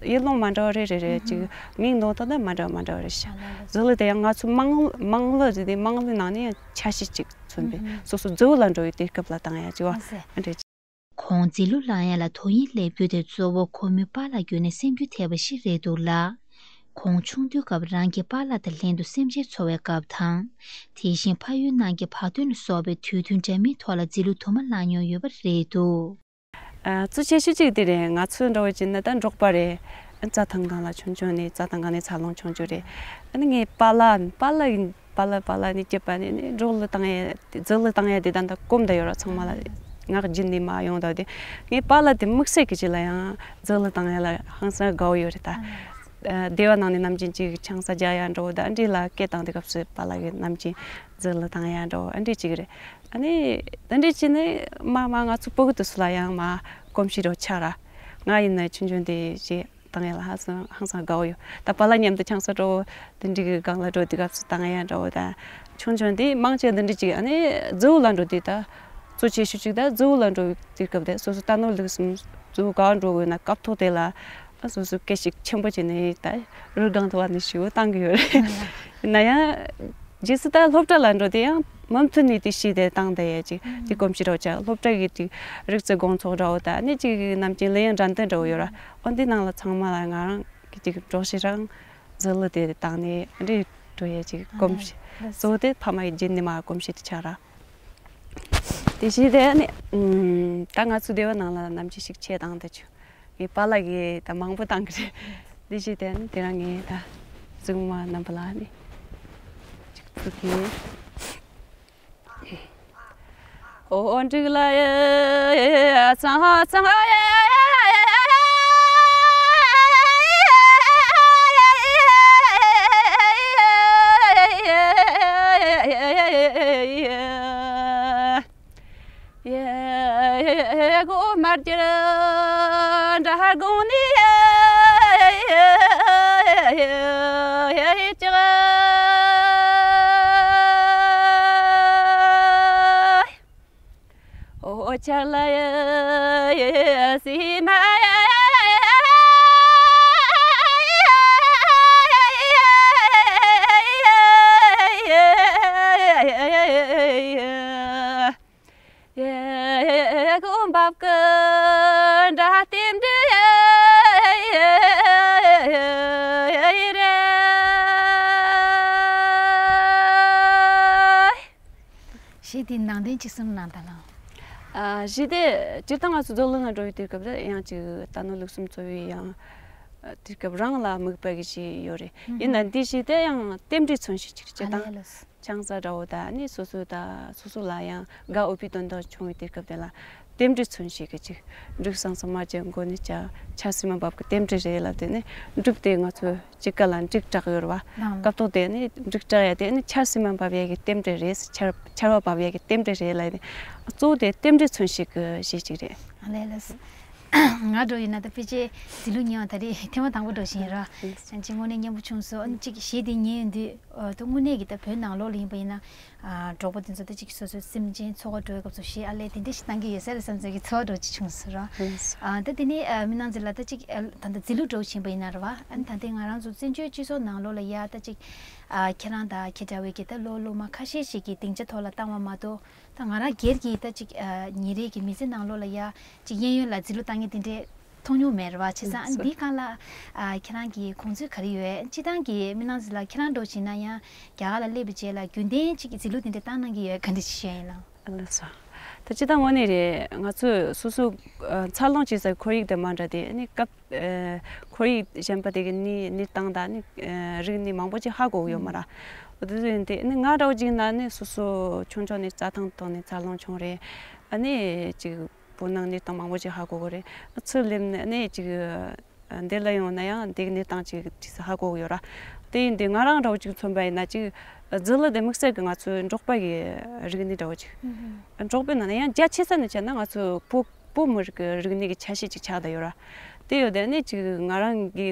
ཡུལ་ལུང་མ་འདྲ་བ་རེ་རེ་རེད། ཅིག་མིང་འདོན་སྟངས་དེ་མ་འདྲ་བ་མ་འདྲ་བ་རེད་ཤག་རྫི་གླུ་དེ་ཡང་ང་ཚོ་དམངས་དམངས་གླུ་རེད་དེ་དམངས་གླུ་ནང་ནས་ཡང་ཆ་ཤས་ཅིག་མཚོན་པས་སོ་སོ་རྫི་བོ་ལ་འགྲོ་བའི་དུས་སྐབས་ལ་བཏང་ཡ་ཅིག་བ། ཨ་འདྲས་ཅིག་ཁོང་རྫི་གླུ་བླངས་ཡ་ལ་དོ་དབྱིངས་སླེབས་རྒྱུ་དེ་གཙོ་བོ་ཁོ་མོའི་པཱ་ལགས་བརྒྱུད་ནས་སེམས་འགུལ་ཐེབས་པ་ཞིག་རེད་འདུག་ལ། ཁོང་ཆུང་དུས་སྐབས་རང་གི་པཱ་ལགས་དང་ལྷན་དུ་སེམས་ཅན་འཚོ་བའི་སྐབས་དང་། དེ་བཞིན་ཕ་ཡུལ་ནང་གི་བག་སྟོན་ལ་སོགས་པའི་དུས་སྟོན་འདྲ་མིན་ཐོག་ལ་རྫི་གླུ་དུ་མ་བླངས་མྱོང་ཡོད་པ་རེད་འདུག་ཨ་གཙོ་ཆེ་ཤོས་གཅིག་དེ་རེད། ང་ཚོའི་འདྲ་བོ་བྱས་ན་ད་འབྲོག་པ་རེད། རྩྭ་ཐང་སྒང་ལ་ཆུང་ཆུང་ནས་རྩྭ་ཐང་སྒང་ནས་འཚར་ལོངས་བྱུང་རྒྱུ་རེད། ཨ་ནི་ངའི་པཱ་ལགས་པཱ་ལགས་པཱ་ལགས་པཱ་ལགས་ནས་སྐྱེས་པ་ནས་ནི་འབྲོག་གླུ་བཏང་ཡས་རྫི་གླུ་བཏང་ཡས་དེ་ད་ད་གོམས་ད་ཡོད་ར། ཚང་མ་ལ་ངག་རྒྱུན་ནས་མ་ཡོང་ད་དེ་ངའི་པཱ་ལགས་དེ་དམིགས་བསལ་གྱི་ཅིག་ལ་ཡང་རྫི་གླུ་བཏང་ཡས་ལ་ཧང་སང་དགའ་བོ་ཡོད་རེད་ད། ཨ་སྡེ་བ་ནང་ནས་ནམ་རྒྱུན་ཅིག་ཆང་ས་རྒྱག་ཡ་འགྲོ་ད་འདི་ལ་སྐད་བཏང་དེ་སྐབས་སུ་པཱ་ལགས་ཀྱིས་ནམ་རྒྱུན་རྫི་གླུ་བཏང་ཡ་འགྲོ་ཨ་འདྲས་ཅིག་རེད། ཨ་ནི་དེ་འདྲས་བྱས་ནས་མ་མ་ང་ཚོ་ཕྲུ་གུ་དེ་ཚོ་ལ་ཡང་མ་གོམས་གཤིས་རོ་ཆགས་ར། ང་ཡིན་ན་ཆུང་ཆུང་དེ་ཅིག་བཏང་ཡ་ལ་ཧ་སང་ཧང་སང་དགའ་བོ་ཡོད། ད་པཱ་ལགས་མཉམ་དུ་ཆང་ས་འགྲོ་དེ་འདྲས་ཀྱི་སྒང་ལ་འགྲོ་དེ་སྐབས་སུ་བཏང་ཡ་འགྲོ་ད་ཆུང་ཆུང་དེ་མང་ཆེ་དེ་འདྲས་ཅིག་ཨ་ནི་རྫི་བོ་ལ་འགྲོ་དེ་ད་གཙོ་ཆེ་ཤོས་ཅིག་ད་རྫི་བོ་ལ་འགྲོ་དུས་སྐབས་དེ་སོ་སོ་རྟ་ནོར་ལུག་གསུམ་རྫི་བོ་ག་འགྲོ་དགོས་ན་སྐབས་ཐོག་དེ་ལ་སོ་སོ་སྐད་ཞིག་ཆེན་པོ་བྱས་ནས་ད་རུ་སྒང་དུ་བ་ནས་ཞུ་བཏང་གི་ཡོད་རེད། ཡིན་ན་ཡང་རྗེས་སུ་ད་སློབ་གྲྭ་ལ་འགྲོ་དེ་ཡང་མུ་མཐུད་ནས་དེ་ཤེས་དེ་བཏང་དེ་ཡ་ཅིག་དེ་གོམས་གཤིས་རོགས་ཅག་སློབ་གྲྭ་གི་དེ་རིག་རྩལ་དགོང་ཚོགས་འདྲ་བོ་ད་ནི་ཅིག་ནམ་རྒྱུན་གླུ་དབྱངས་འགྲན་བསྟོད་འདྲ་བོ་ཡོད་ར། ཨོ་འདི་ནང་ལ་ཚང་མ་ལ་ང་རང་གི་ཅིག་འགྲོགས་ཤིག་རང་རྫི་གླུ་དེ་བཏང་ནས་འདྲི་འགྲོ་ཡ་ཅིག་གོམས་གཤིས་གཙོ་བོ་དེ་ཕ་མ་ཡི་རྒྱུན་ནས་མ་གོམས་གཤིས་དེ་ཆགས་ར། དེ་བཞིན་དེ་ནི་ད་ང་ཚོ་སྡེ་བ་ནང་ལ་ནམ་རྒྱུན་ཞིག་ཆས་བཏང་དེ་ཆུ། ངའི་པཱ་ལགས་ཀྱིས་ད་མང་པོ་བཏང་གི་རེད། འདི་ཞིག་དེ་ནི་དེ་རང་ངའི་ད་གཟུགས་མ་རྣམ་པ་ལ་ནི་ཅིག་ཕུལ་གི། ཨོ་འགྲིག་ལ་ཡ་ཚང་ཚང་ཡ། ཡེ་གོ་མར་གྱུར་འདྲ་དགོངས་ནས་ཡེ་ཅག་ཨོ་ཆར་ལ་ཡེ་སི་མ་ཡེ་གོ་འབབ་ཀི་འདྲ་ལྟེམ་འདྲེ་ཡེ་རེ། གཞས་དེ་ནང་དོན་ཅིག་གསུངས་གནང་དང་ལགས། ཨ་གཞས་དེ་སྤྱིར་བཏང་ང་ཚོ་རྫི་གླུ་ལ་འགྲོ་བའི་དུས་སྐབས་ལ་ཡང་ཅིག་རྟ་ནོར་ལུག་གསུམ་འཚོ་བའི་ཡང་དུས་སྐབས་རང་ལ་དམིགས་པ་གི་གཞས་ཡོད་རེད། ཡིན་ན་འདི་གཞས་དེ་ཡང་རྟེན་འབྲེལ་མཚོན་བྱེད་ཅིག་རེད། སྤྱིར་བཏང་། ཆང་ས་འདྲ་བོ་དང་ནི་སོ་སོ་དང་སོ་སོ་ལ་ཡང་དགའ་འོས་པའི་དོན་དག་བྱུང་བའི་དུས་སྐབས་དེ་ལ་རྟེན་འབྲེལ་མཚོན་བྱེད་ཀྱི་ཅིག་འབྲུག་སང་སང་མ་བྱས་མགོ་ནས་བྱ་ཆར་སིལ་མ་འབབ་ཀྱི་རྟེན་འབྲེལ་རེད་ལབ་དེ་ནི་འབྲུག་དེ་ང་ཚོ་དཔྱིད་ཀ་ལ་འབྲུག་གྲགས་ཡོད་རེད་བ། སྐབས་ཐོག་དེ་ནི་འབྲུག་གྲགས་ཡ་དེ་ནི་ཆར་སིལ་མ་འབབ་ཡ་གི་རྟེན་འབྲེལ་རེད། ཆར་ཆར་བ་འབབ་ཡ་གི་རྟེན་འབྲེལ་རེད་ལབ་ནི་གཙོ་བོ་དེ་རྟེན་འབྲེལ་མཚོན་བྱེད་ཀྱི་གཞས་ཅིག་རེད། ལས་ལས། ང་འགྲོ་ཡིན་ན་ད་ཕལ་ཆེར་རྫི་གླུ་ཉན་པ་ད་རེས་ཐེངས་མ་དང་པོ་འགྲོ་བཞིན་ཡིན་ར། ཅང་ཅིག་དངོས་གནས་སྙན་པོ་བྱུང་སོང་། ཨ་ནི་ཅིག་གཞས་དེ་ཉན་ཡོང་དུས་ཨ་ད་དངོས་གནས་ཀྱི་ད་བོད་ནང་ལོགས་ལ་ཡིན་པ་ཡིན་ན་ཨ་འབྲོག་པ་དེ་ཚོ་ད་ཅིག་སོ་སོའི་སེམས་ཅན་འཚོ་བ་འགྲོ་བའི་སྐབས་སུ་གཞས་ཨ་ལས་དེ་འདྲ་ཞིག་བཏང་གི་ཡོད་ས་རེད་བསམ་ཚོད་ཀྱི་ཚོར་བ་འདྲ་ཅིག་བྱུང་སོང་ར། ཨ་ད་དེ་ནས་ཨ་མི་ནང་ཚོ་ལ་ད་ཅིག་ཨ་ད་ལྟ་རྫི་གླུ་འགྲོ་བཞིན་པ་ཡིན་ན་ར་བ། ཨ་ནི་ད་ལྟའི་ང་རང་ཚོ་བཙན་བྱོལ་སྤྱི་ཚོགས་ནང་ལོགས་ལ་ཡ་ད་ཅིག་ཨ་ཁྱེད་རང་དང་ཁྱེད་འདྲ་བའི་གི་ད་སློབ་སློབ་མ་ཁ་ཤས་ཤིག་གི་སྡིངས་ཆ་ཐོག་ལ་བཏང་བ་མ་གཏོགས། ད་ང་རང་སྒེར་གྱི་ད་ཅིག་ཨ་ཉིན་རེ་གི་མི་ཚེ་ནང་ལོགས་ལ་ཡ་ཅིག་གཡས་གཡོན་ལ་རྫི་གླུ་བཏང་མཁན་དེ་འདྲས་མཐོང་མྱོང་མེད་རེད་བ། བྱས་ཙང་ཨ་འདིའི་སྒང་ལ་ཨ་ཁྱེད་རང་གི་དགོངས་ཚུལ་ག་རེ་ཡོད། སྤྱིར་བཏང་གི་མི་ནང་ཚོ་ལ་ཁྱེད་རང་འདྲ་བོ་བྱས་ན་ཡང་རྒྱ་གར་ལ་སླེབས་པའི་རྗེས་ལ་རྒྱུན་ལྡན་ཅིག་རྫི་གླུ་དེ་འདྲས་བཏང་གནང་གི་ཡོད་ག་འདྲ་ཞིག་ཤེས་ཡིན་ལགས། ལགས་སོ། ད་སྤྱིར་བཏང་དངོས་གནས་རེད། ང་ཚོས་སོ་སོ་ཨ་འཚར་ལོངས་བྱེད་སའི་ཁོར་ཡུག་དེ་མ་འདྲ་དེ་ཨ་ནི་སྐབས། ཨ་ཁོར་ཡུག་གཞན་པ་དེ་གི་ནི་གནས་སྟངས་དང་ནི་ཨ་རིག་གནས་མང་པོ་ཅིག་ཧ་གོ་གི་ཡོད་མ་རེད། འོ་དེ་ཚོ་ཡིན་ཏེ་ནི་ང་འདྲ་བོ་ཅིག་ན་ནི་སོ་སོ་ཆུང་ཆུང་ནས་རྩྭ་ཐང་ཐོག་ནས་འཚར་ལོངས་བྱུང་རེད། ཨ་ནི་ཅིག་བོད་ནང་གནས་སྟངས་མང་པོ་ཅིག་ཧ་གོ་གི་རེད། ཚུར་སླེབས་ནས་ནི་ཅིག་ཨ་འདི་ལ་ཡོང་ན་ཡང་འདི་གི་གནས་སྟངས་ཅིག་ཅིག་ཧ་གོ་གི་ཡོད་ར། དེ་ཡིན་དུས་ང་རང་འདྲ་བོ་ཅིག་མཚོན་པ་ཡིན་ན་ཅིག་རྫི་གླུ་དེ་དམིགས་བསལ་གྱི་ང་ཚོའི་འབྲོག་པ་གི་རིག་གནས་འདྲ་བོ་ཅིག་འབྲོག་པའི་ནང་ན་ཡང་རྒྱ་ཆེ་ས་ནས་བྱས་ན་ང་ཚོའི་བོད་བོད་མི་རིགས་ཀྱི་རིག་གནས་ཀྱི་ཆ་ཤས་ཅིག་ཆགས་བསྡད་ཡོད་ར། དེ་ཡོད་དེ་ནས་ཅིག་ང་རང་གི་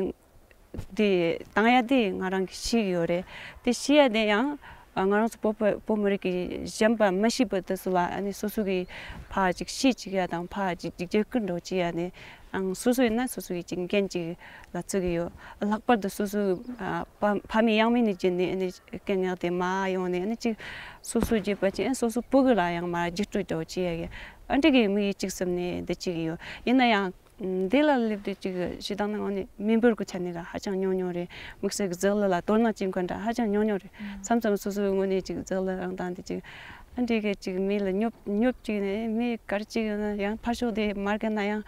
དེ་བཏང་ཡ་དེ་ང་རང་གིས་ཤེས་ཀྱི་ཡོད་རེད། དེ་ཤེས་ཡ་དེ་ཡང་ང་རང་ཚོ་བོད་པ་བོད་མི་རིགས་ཀྱི་གཞན་པ་མི་ཤེས་པ་དེ་ཚོ་ལ་ཨ་ནི་སོ་སོ་གིས་ཕར་ཅིག་ཤེས་ཅིག་ཡ་དང་ཕར་ཅིག་ཅིག་བརྗེ་བསྐུར་འདྲ་བོ་ཅིག་ཡ་ནི་ཨང་སོ་སོ་ཡིན་ན་སོ་སོ་གིས་ཅིག་འགན་ཅིག་ལ་བརྩི་གི་ཡོད། ལྷག་པར་དུ་སོ་སོ་ཨ་ཕ་ཕ་མེས་ཡང་མེས་ནས་བརྒྱུད་ནས་ཨ་ནི་སྐད་ངག་དེ་མར་ཡོང་ནས་ཨ་ནི་ཅིག་སོ་སོ་བརྒྱུད་པ་ཅིག་ཨ་ནི་སོ་སོ་སྤུ་གུ་ལ་ཡང་མར་བརྒྱུད་སྤྲོད་འདྲ་བོ་ཅིག་ཡ་གི་ཨ་འདྲ་གི་དམིགས་ཡུལ་ཅིག་བསམ་ནས་འདི་བྱེད་ཀྱི་ཡོད། ཡིན་ན་ཡང་འདི་ལ་སླེབས་དུས་ཅིག་ཞེ་དྲག་ནི་ངོ་ནས་མི་འབོར་གྱི་ཆ་ནས་ར་ཧ་ཅང་ཉུང་ཉུང་རེད། དམིགས་བསལ་གྱི་རྫི་གླུ་ལ་དོ་སྣང་བྱེད་མཁན་འདྲ་ཧ་ཅང་ཉུང་ཉུང་རེད། མཚམས་མཚམས་སོ་སོའི་ངོས་ནས་ཅིག་རྫི་གླུ་རང་དང་དེ་ཅིག་ཨ་འདྲས་ཀྱི་ཅིག་མི་ལ་སྙོབ་སྙོབ་ཅིག་ནས་མི་ག་རེ་ཅིག་ཡོད་ན་ཡང་ཕར་ཕྱོགས་དེ་མ་རྒན་ན་ཡང་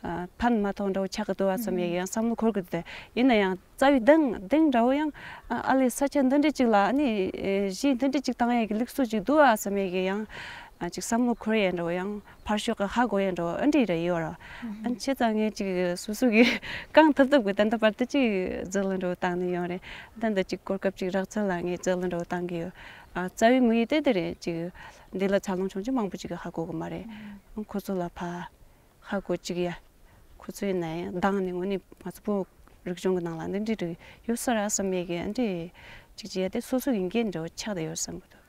ཕན་མ་ཐོགས་འདྲ་བོ་ཆགས་ཀྱི་འདུག་བ་བསམ་ཡས་ཡང་བསམ་བློ་འཁོར་གྱི་འདུག་ཡིན་ན་ཡང་རྩ་བའི་གདེང་གདེང་འདྲ་བོ་ཡང་ཨ་ལས་ས་ཆ་འདི་འདྲས་ཅིག་ལ་ཨ་ནི་གཞས་འདི་འདྲས་ཅིག་བཏང་ཡས་ཀྱི་ལུགས་སྲོལ་ཅིག་འདུག་བ་བསམ་ཡས་ཀྱི་ཡང་ཅིག་བསམ་བློ་འཁོར་ཡས་འདྲ་བོ་ཡང་། ཕར་ཕྱོགས་ཀྱི་ཧ་གོ་ཡ་འགྲོ་ཨ་འདྲས་རེ་ཡོད་ར། ཨ་ཆེ་ཙང་ངས་ཅིག་སོ་སོ་གི་གང་ཐུབ་ཐུབ་གི་ད་ལྟ་བར་དུ་ཅིག་རྫི་གླུ་འགྲོ་བཏང་ནས་ཡོང་རེད། ད་འདི་ཅིག་གོ་སྐབས་ཅིག་རག་ཚར་ལ་ངས་རྫི་གླུ་འགྲོ་བཏང་གི་ཡོད། ཨ་རྩ་བའི་དམིགས་ཡུལ་དེ་དེ་རེད། ཅིག་འདི་ལ་འཚར་ལོངས་བྱུང་ཅིག་མང་པོ་ཅིག་གི་ཧ་གོ་གི་མ་རེད། ཁོ་ཚོ་ལ་ཕ་ཧ་གོ་ཅིག་ཡ། ཁོ་ཚོ་ཡིན་ན་ཡང་མདང་ནས་ངོ་ནས་ང་ཚོ་བོད་རིག་གཞུང་གི་ནང་ལ་འདི་འདྲས་རིགས་ཡོད་ས་ར་བསམ་ཡས་གི་ཨ་འདྲས་ཅིག་ཅིག་ཡ་དེ་སོ་སོ་གི་འགན་འདྲ་བོ་ཆགས་བསྡད་ཡོད་བསམ་གི་འདུག་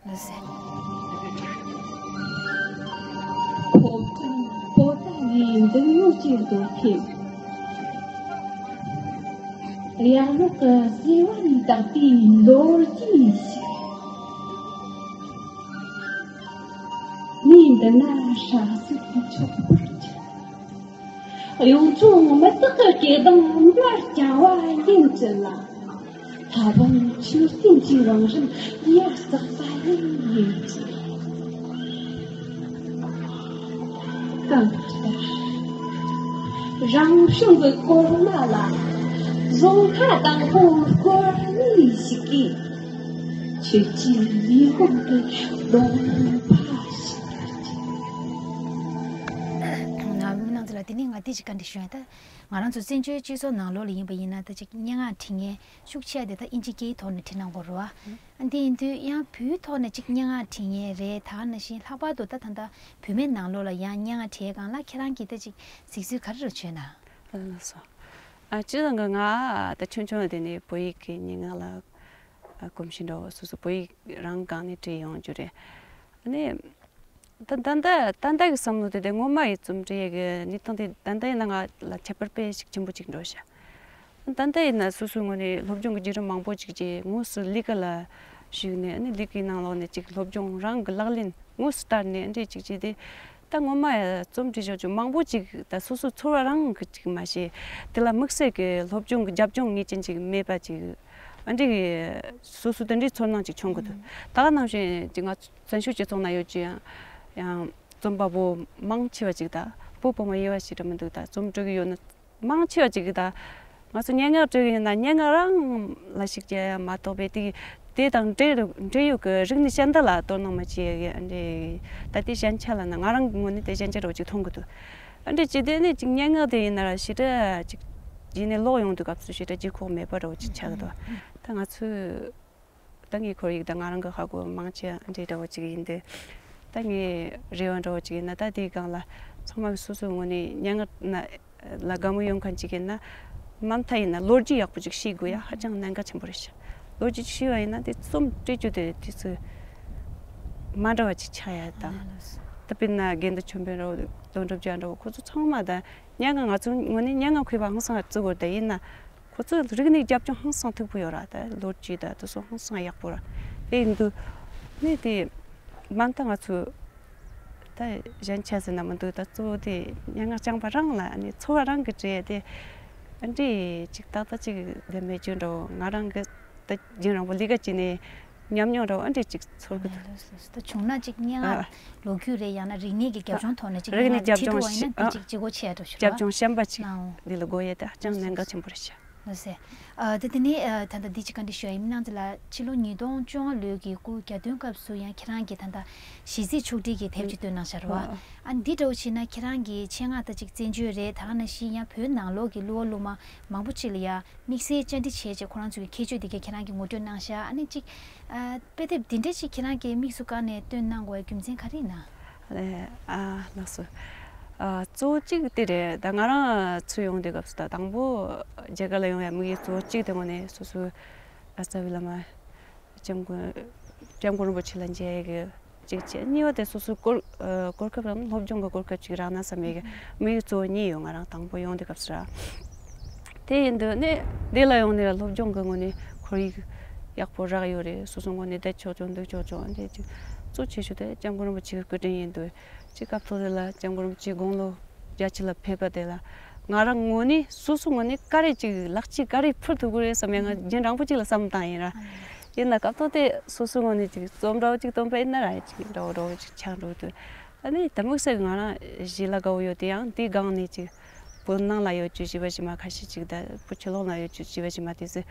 ལགས་སོ། ཕོ་བྲང་པོ་ཏ་ལའི་མདུན་ངོས་ཀྱི་རྡོ་ཁྱིམ། གཡག་ལོག་གི་སེ་བ་ནས་བཏགས་པའི་ལོ་རྒྱུས་ཤིག །མི་འདི་ན་ཧྲ་སིག་མཆོག་པར་གྱུར། གཡུང་དྲུང་མི་བདག་གི་སྐད་གདངས་འབར་བརྐྱང་བ་ཡིན་གྱི་ལ། ཕ་བོང་མཆོད་རྟེན་གྱི་བང་རིམ་ཡར་བརྩེགས་པ་ཡིན་ཡིན་གྱི། གང་ལྟར་རང་བྱུང་གི་གོར་མ་ལ་རྫོང་ཁ་དང་པོ་སྐོར་གཉིས་ཤིག་གིས་ཁྱོད་ཀྱི་ལུས་ཕུང་དེ་གདོང་ཕ་ཞིག་ཏུ་སྐྱེས། ང་མི་ནང་ཚོ་ལ་དེ་ནས་ང་དེ་ཞིག་བཀའ་འདྲི་ཞུ་ཡ་ད། ང་རང་ཚོ་བཙན་བྱོལ་སྤྱི་ཚོགས་ནང་ལོགས་ལ་ཡིན་པ་ཡིན་ན་ད་ཅིག་སྙན་ངག་འབྲི་མཁན་ཤུགས་ཆེ་བ་དེ་ད་ཨིན་ཇི་སྐད་ཐོག་ནས་འབྲི་གནང་དགོས་རེད་བ། ཨ་འདི་ཡིན་དུས་ཡང་བོད་ཐོག་ནས་ཅིག་སྙན་ངག་འབྲི་མཁན་རེད། ད་ག་ནང་བཞིན་ལྷག་པར་དུ་ད་ད་ལྟ་བུད་མེད་ནང་ལོགས་ལ་ཡང་སྙན་ངག་འབྲི་སྒང་ལ་ཁྱེད་རང་གིས་ད་ཅིག་གཟིགས་ཚུལ་ག་རེ་རེ་བྱས་ན། ལགས་སོ། ཨ་སྤྱིར་བཏང་གི་ང་ད་ཆུང་ཆུང་ལ་དེ་ནས་བོད་ཡིག་གི་སྙན་ངག་ལ་ཨ་གོམས་གཤིས་འདྲ་བོ་སོ་སོ་བོད་ཡིག་རང་སྒང་ནས་བྲིས་ཡོང་རྒྱུ་རེད། ཨ་ནི། ད་ད་ལྟ་ད་ལྟ་གི་བསམ་བློ་དེ་དེ་སྔོན་མ་ཡི་རྩོམ་འབྲི་ཡས་ཀྱི་གནས་སྟངས་དེ་ད་ལྟ་ཡིན་ན་ང་ལ་ཁྱད་པར་དཔེ་ཞིག་ཆེན་པོ་ཅིག་འགྲོ་ཤག །ད་ལྟ་ཡིན་ན་སོ་སོའི་ངོས་ནས་སློབ་སྦྱོང་གི་བརྒྱུད་རིམ་མང་པོ་ཅིག་བྱས། དངོས་སུ་ལས་ཀ་ལ་ཞུགས་ནས་ཨ་ནི་ལས་ཀའི་ནང་ལོགས་ནས་ཅིག་སློབ་སྦྱོང་རང་གི་ལག་ལེན་དངོས་སུ་བསྟར་ནས་ཨ་འདྲས་ཅིག་བྱས་ཏེ། ད་སྔོན་མ་ཡ་རྩོམ་འབྲི་ཞོར་ཅིག་མང་པོ་ཅིག་ད་སོ་སོའི་ཚོར་བ་རང་གི་ཅིག་མ་ཤེས། དེ་ལ་དམིགས་བསལ་གྱི་སློབ་སྦྱོང་གི་རྒྱབ་ལྗོངས་ངེས་ཅན་ཅིག་མེད་པ་ཅིག་ཨ་འདྲས་སོ་སོ་དེ་འདྲའི་ཚོར་སྣང་ཅིག་བྱུང་གི་འདུག །ད་ག་ནང་བཞིན་ཅིག་ང་ཚོ། བཙན་བྱོལ་སྤྱི་ཚོགས་ནང་ཡོད་ཀྱི་ཡང་ཡང་རྩོམ་པ་པོ་མང་ཆེ་བ་ཅིག་དང་བོད་བོད་མ་ཡིན་པ་ཞིག་རེད་མི་འདུག །ད་རྩོམ་འབྲི་གི་ཡོད་ན་མང་ཆེ་བ་ཅིག་གིས་ད་ང་ཚོ་སྙན་ངག་འབྲི་གི་ཡོད་ན་སྙན་ངག་རང་ལ་ཞིག་བྱས་ཡ་མ་གཏོགས་པའི་དེ་དེ་དང་འབྲེལ་འབྲེལ་ཡོད་ཀྱི་རིག་གནས་གཞན་དག་ལ་དོ་སྣང་མ་བྱེད་ཡ་གི་ཨ་འདྲས། ད་དེ་ཞན་ཆ་ལ་ན་ང་རང་གི་ངོས་ནས་དེ་ཞན་ཆ་འདྲ་བོ་ཅིག་མཐོང་གི་འདུག །ཨ་འདྲས་ཅིག་དེ་ནས་ཅིག་སྙན་ངག་དེ་ཡིན་ན་ར་ཞེ་དྲག་ཅིག་རྗེས་ནས་ཀློག་ཡོང་དུས་སྐབས་སུ་ཞེ་དྲག་ལྗིད་ཁོག་མེད་པ་འདྲ་བོ་ཅིག་ཆགས་ཀྱི་འདུག །ད་ང་ཚོས། ད་ངའི་ཁོར་ཡུག་དང་ང་རང་གི་ཧ་གོ་མང་ཆེ་འདྲེ་འདྲ་བོ་ཅིག་ཡིན་དུས། ད་ངའི་རེ་བ་འདྲ་བོ་ཅིག་ཡིན་ན་ད་དེའི་སྒང་ལ་ཚང་མ་གི་སོ་སོའི་ངོས་ནས་སྙན་ངག་ན་ལ་དགའ་མོས་ཡོང་མཁན་ཅིག་ཡིན་ན། མ་མཐའ་ཡིན་ན་ལོ་རྒྱུས་ཡག་པོ་ཅིག་ཤེས་དགོས་ཡ་ཧ་ཅང་གནད་འགག་ཆེན་པོ་རེད་ཤག །ལོ་རྒྱུས་ཅིག་ཤེས་པ་ཡིན་ན་དེ་རྩོམ་འབྲི་རྒྱུ་དེ་དུས་ཚོད་མ་འདྲ་བ་ཅིག་ཆགས་ཡ་དང་། ད་དཔེར་ན་དགེ་འདུན་ཆོས་འཕེལ་འདྲ་བོ་དོན་གྲུབ་རྒྱལ་འདྲ་བོ་ཁོ་ཚོ་ཚང་མ་ད་སྙན་ངག་ང་ཚོའི་ངོས་ནས་སྙན་ངག་མཁས་པ་ཧང་སང་བརྩི་དགོས་ད་ཡིན་ན། ཁོ་ཚོས་རིག་གནས་རྒྱབ་ལྗོངས་ཧང་སང་མཐུག་པོ་ཡོད་ར། ད་ལོ་རྒྱུས་ད་དེ་ཚོ་ཧང་སང་ཡག་པོ་ར། དེ་ཡིན་དུས་ནི་དེ་མ་མཐའ་ང་ཚོས་ད་གཞན་ཆ་ཟེར་ན་མི་འདུག །ད་གཙོ་བོ་དེ་སྙན་ངག་རྐྱང་པ་རང་ལ་ནི་ཚོར་བ་རང་གི་བྲིས་དེ་འདྲི་ཅིག་ཏག་ཏག་ཅིག་བསྡད་མེད་རྒྱུ་འགྲོ། ང་རང་གི་ད་རྒྱུན་རིང་པོ་ལས་ཀ་བྱས་ནས་ཉམས་མྱོང་འདྲ་བོ་འདྲི་ཅིག་ཚོར་གི་འདུག །ད་བྱུང་ན་ཅིག་སྙན་ངག་ལོ་རྒྱུས་རེད་ཡང་ན་རིག་གནས་ཀྱི་རྒྱབ་ལྗོངས་ཐོག་ནས་ཅིག་རིག་གནས་རྒྱབ་ལྗོངས་ཡིན་ན་དེ་ཅིག་ལྗིད་ཁོག་ཆེ་འགྲོ་ཞུ་རྒྱབ་ལྗོངས་ཞན་པ་ཅིག་འདི་ལ་དགོས་ཡས་དེ་ཧ་ཅང་གནད་འགག་ཆེན་པོ་རེད་ཤག་ལགས་སོ། ཨ་ད་དེ་ནས་ཨ་ད་ལྟ་འདི་གཅིག་བཀའ་འདྲི་ཞུ་ཡ་ཡིན། མི་ནང་ཚེ་ལ་ཕྱི་ལོ་ཉིས་སྟོང་བཅོ་ལྔ་ལོའི་གི་སྐུ་གྱ་སྟོན་སྐབས་སུ་ཡང་ཁྱེད་རང་གིས་ད་ལྟ་གཞས་ཚིག་ཕྱོགས་སྒྲིག་གི་དེབ་ཅིག་བཏོན་གནང་ཤག་རེད་བ། ཨ་འདི་འདྲ་བོ་བྱས་ན་ཁྱེད་རང་གི་ཆེད་མངགས་ད་ཅིག་བཙན་བྱོལ་རེད། ད་ག་ནང་བཞིན་ཡང་བོད་ནང་ལོགས་ཀྱི་གླུ་བ་གླུ་མ་མང་པོ་ཅིག་ལ་ཡ་དམིགས་བསལ་བཅར་འདྲི་བྱས་བྱས་ཁོ་རང་ཚོའི་ཁྱད་ཆོས་དེ་ག་ཁྱེད་རང་གིས་ངོ་སྤྲོད་གནང་ཤག་ཨ་ནི་ཅིག་ཨ་དཔེ་དེབ་འདི་འདྲ་ཅིག་ཁྱེད་རང་གིས་དམིགས་སུ་བཀར་ནས་བཏོན་གནང་དགོས་པའི་རྒྱུ་མཚན་ག་རེ་ཡིན་ན། ཨ་ལགས་སོ། ཨ་གཙོ་བོ་གཅིག་དེ་རེད། ད་ང་རང་ཚུར་ཡོང་དུས་སྐབས་སུ་ད་དང་པོ་རྒྱ་གར་ལ་ཡོང་བའི་དམིགས་ཡུལ་གཙོ་བོ་གཅིག་དེ་དངོས་གནས་སོ་སོའི་རྩ་བའི་བླ་མ་སྐྱབས་མགོན་སྐྱབས་མགོན་རིན་པོ་ཆེ་ལ་མཇལ་ཡས་ཀྱི་གཅིག་བྱས། གཉིས་པ་དེ་སོ་སོའི་གོ་ཨ་གོ་སྐབས་རམ་སློབ་སྦྱོང་གི་གོ་སྐབས་ཅིག་རག་ན་བསམ་ཡས་ཀྱི་དམིགས་ཡུལ་གཙོ་བོ་གཉིས་ཡོད། ང་རང་དང་པོ་ཡོང་དུས་སྐབས་སུ་ར། དེ་ཡིན་དུས་ནི་འདི་ལ་ཡོང་ནས་སློབ་སྦྱོང་གི་ངོས་ནས་ཁོར་ཡུག་ཡག་པོ་རག་ཡོད་རེད། སོ་སོ་ངོས་ནས་བསྡད་ཆོག་ཆོག་འདུག་ཆོག་ཆོག་འདི་ཅིག་གཙོ་ཆེ་ཤོས་དེ་སྐྱབས་མགོན་རིན་པོ་ཆེ་གི་སྐུ་དྲིན་ཡིན་དུས་ཅིག་སྐབས་ཐོག་དེ་ལ་སྐྱབས་མགོན་རིན་པོ་ཆེའི་དགུང་ལོ་བརྒྱད་ཅུ་ལ་ཕེབས་པ་དེ་ལ་ང་རང་ངོས་ནས་སོ་སོ་ངོས་ནས་ག་རེ་ཅིག་ལག་ཁྱེར་ག་རེ་ཕུལ་ཐུབ་ཀྱི་རེད་བསམ་ཡང་ང་རྒྱུན་རིང་པོ་ཅིག་ལ་བསམ་བཏང་ཡིན་ར། ཡིན་ན་སྐབས་ཐོག་དེ་སོ་སོ་ངོས་ནས་ཅིག་རྩོམ་འདྲ་བོ་ཅིག་བཏོན་པ་ཡིན་ན་ར་ཅིག་འདྲ་བོ་འདྲ་བོ་ཅིག་ཆགས་འགྲོ་དུས། ཨ་ནི་ད་དམིགས་བསལ་གྱི་ང་རང་གཞས་ལ་དགའ་བོ་ཡོད་དེ་ཡང་དེའི་སྒང་ནས་ཅིག་བོད་ནང་ལ་ཡོད་རྒྱུ་གཞས་པ་གཞས་མ་ཁ་ཤས་ཅིག་དང་བོད་ཕྱི་ལོགས་ན་ཡོད་རྒྱུ་གཞས་པ་གཞས་མ་དེ་ཚོས་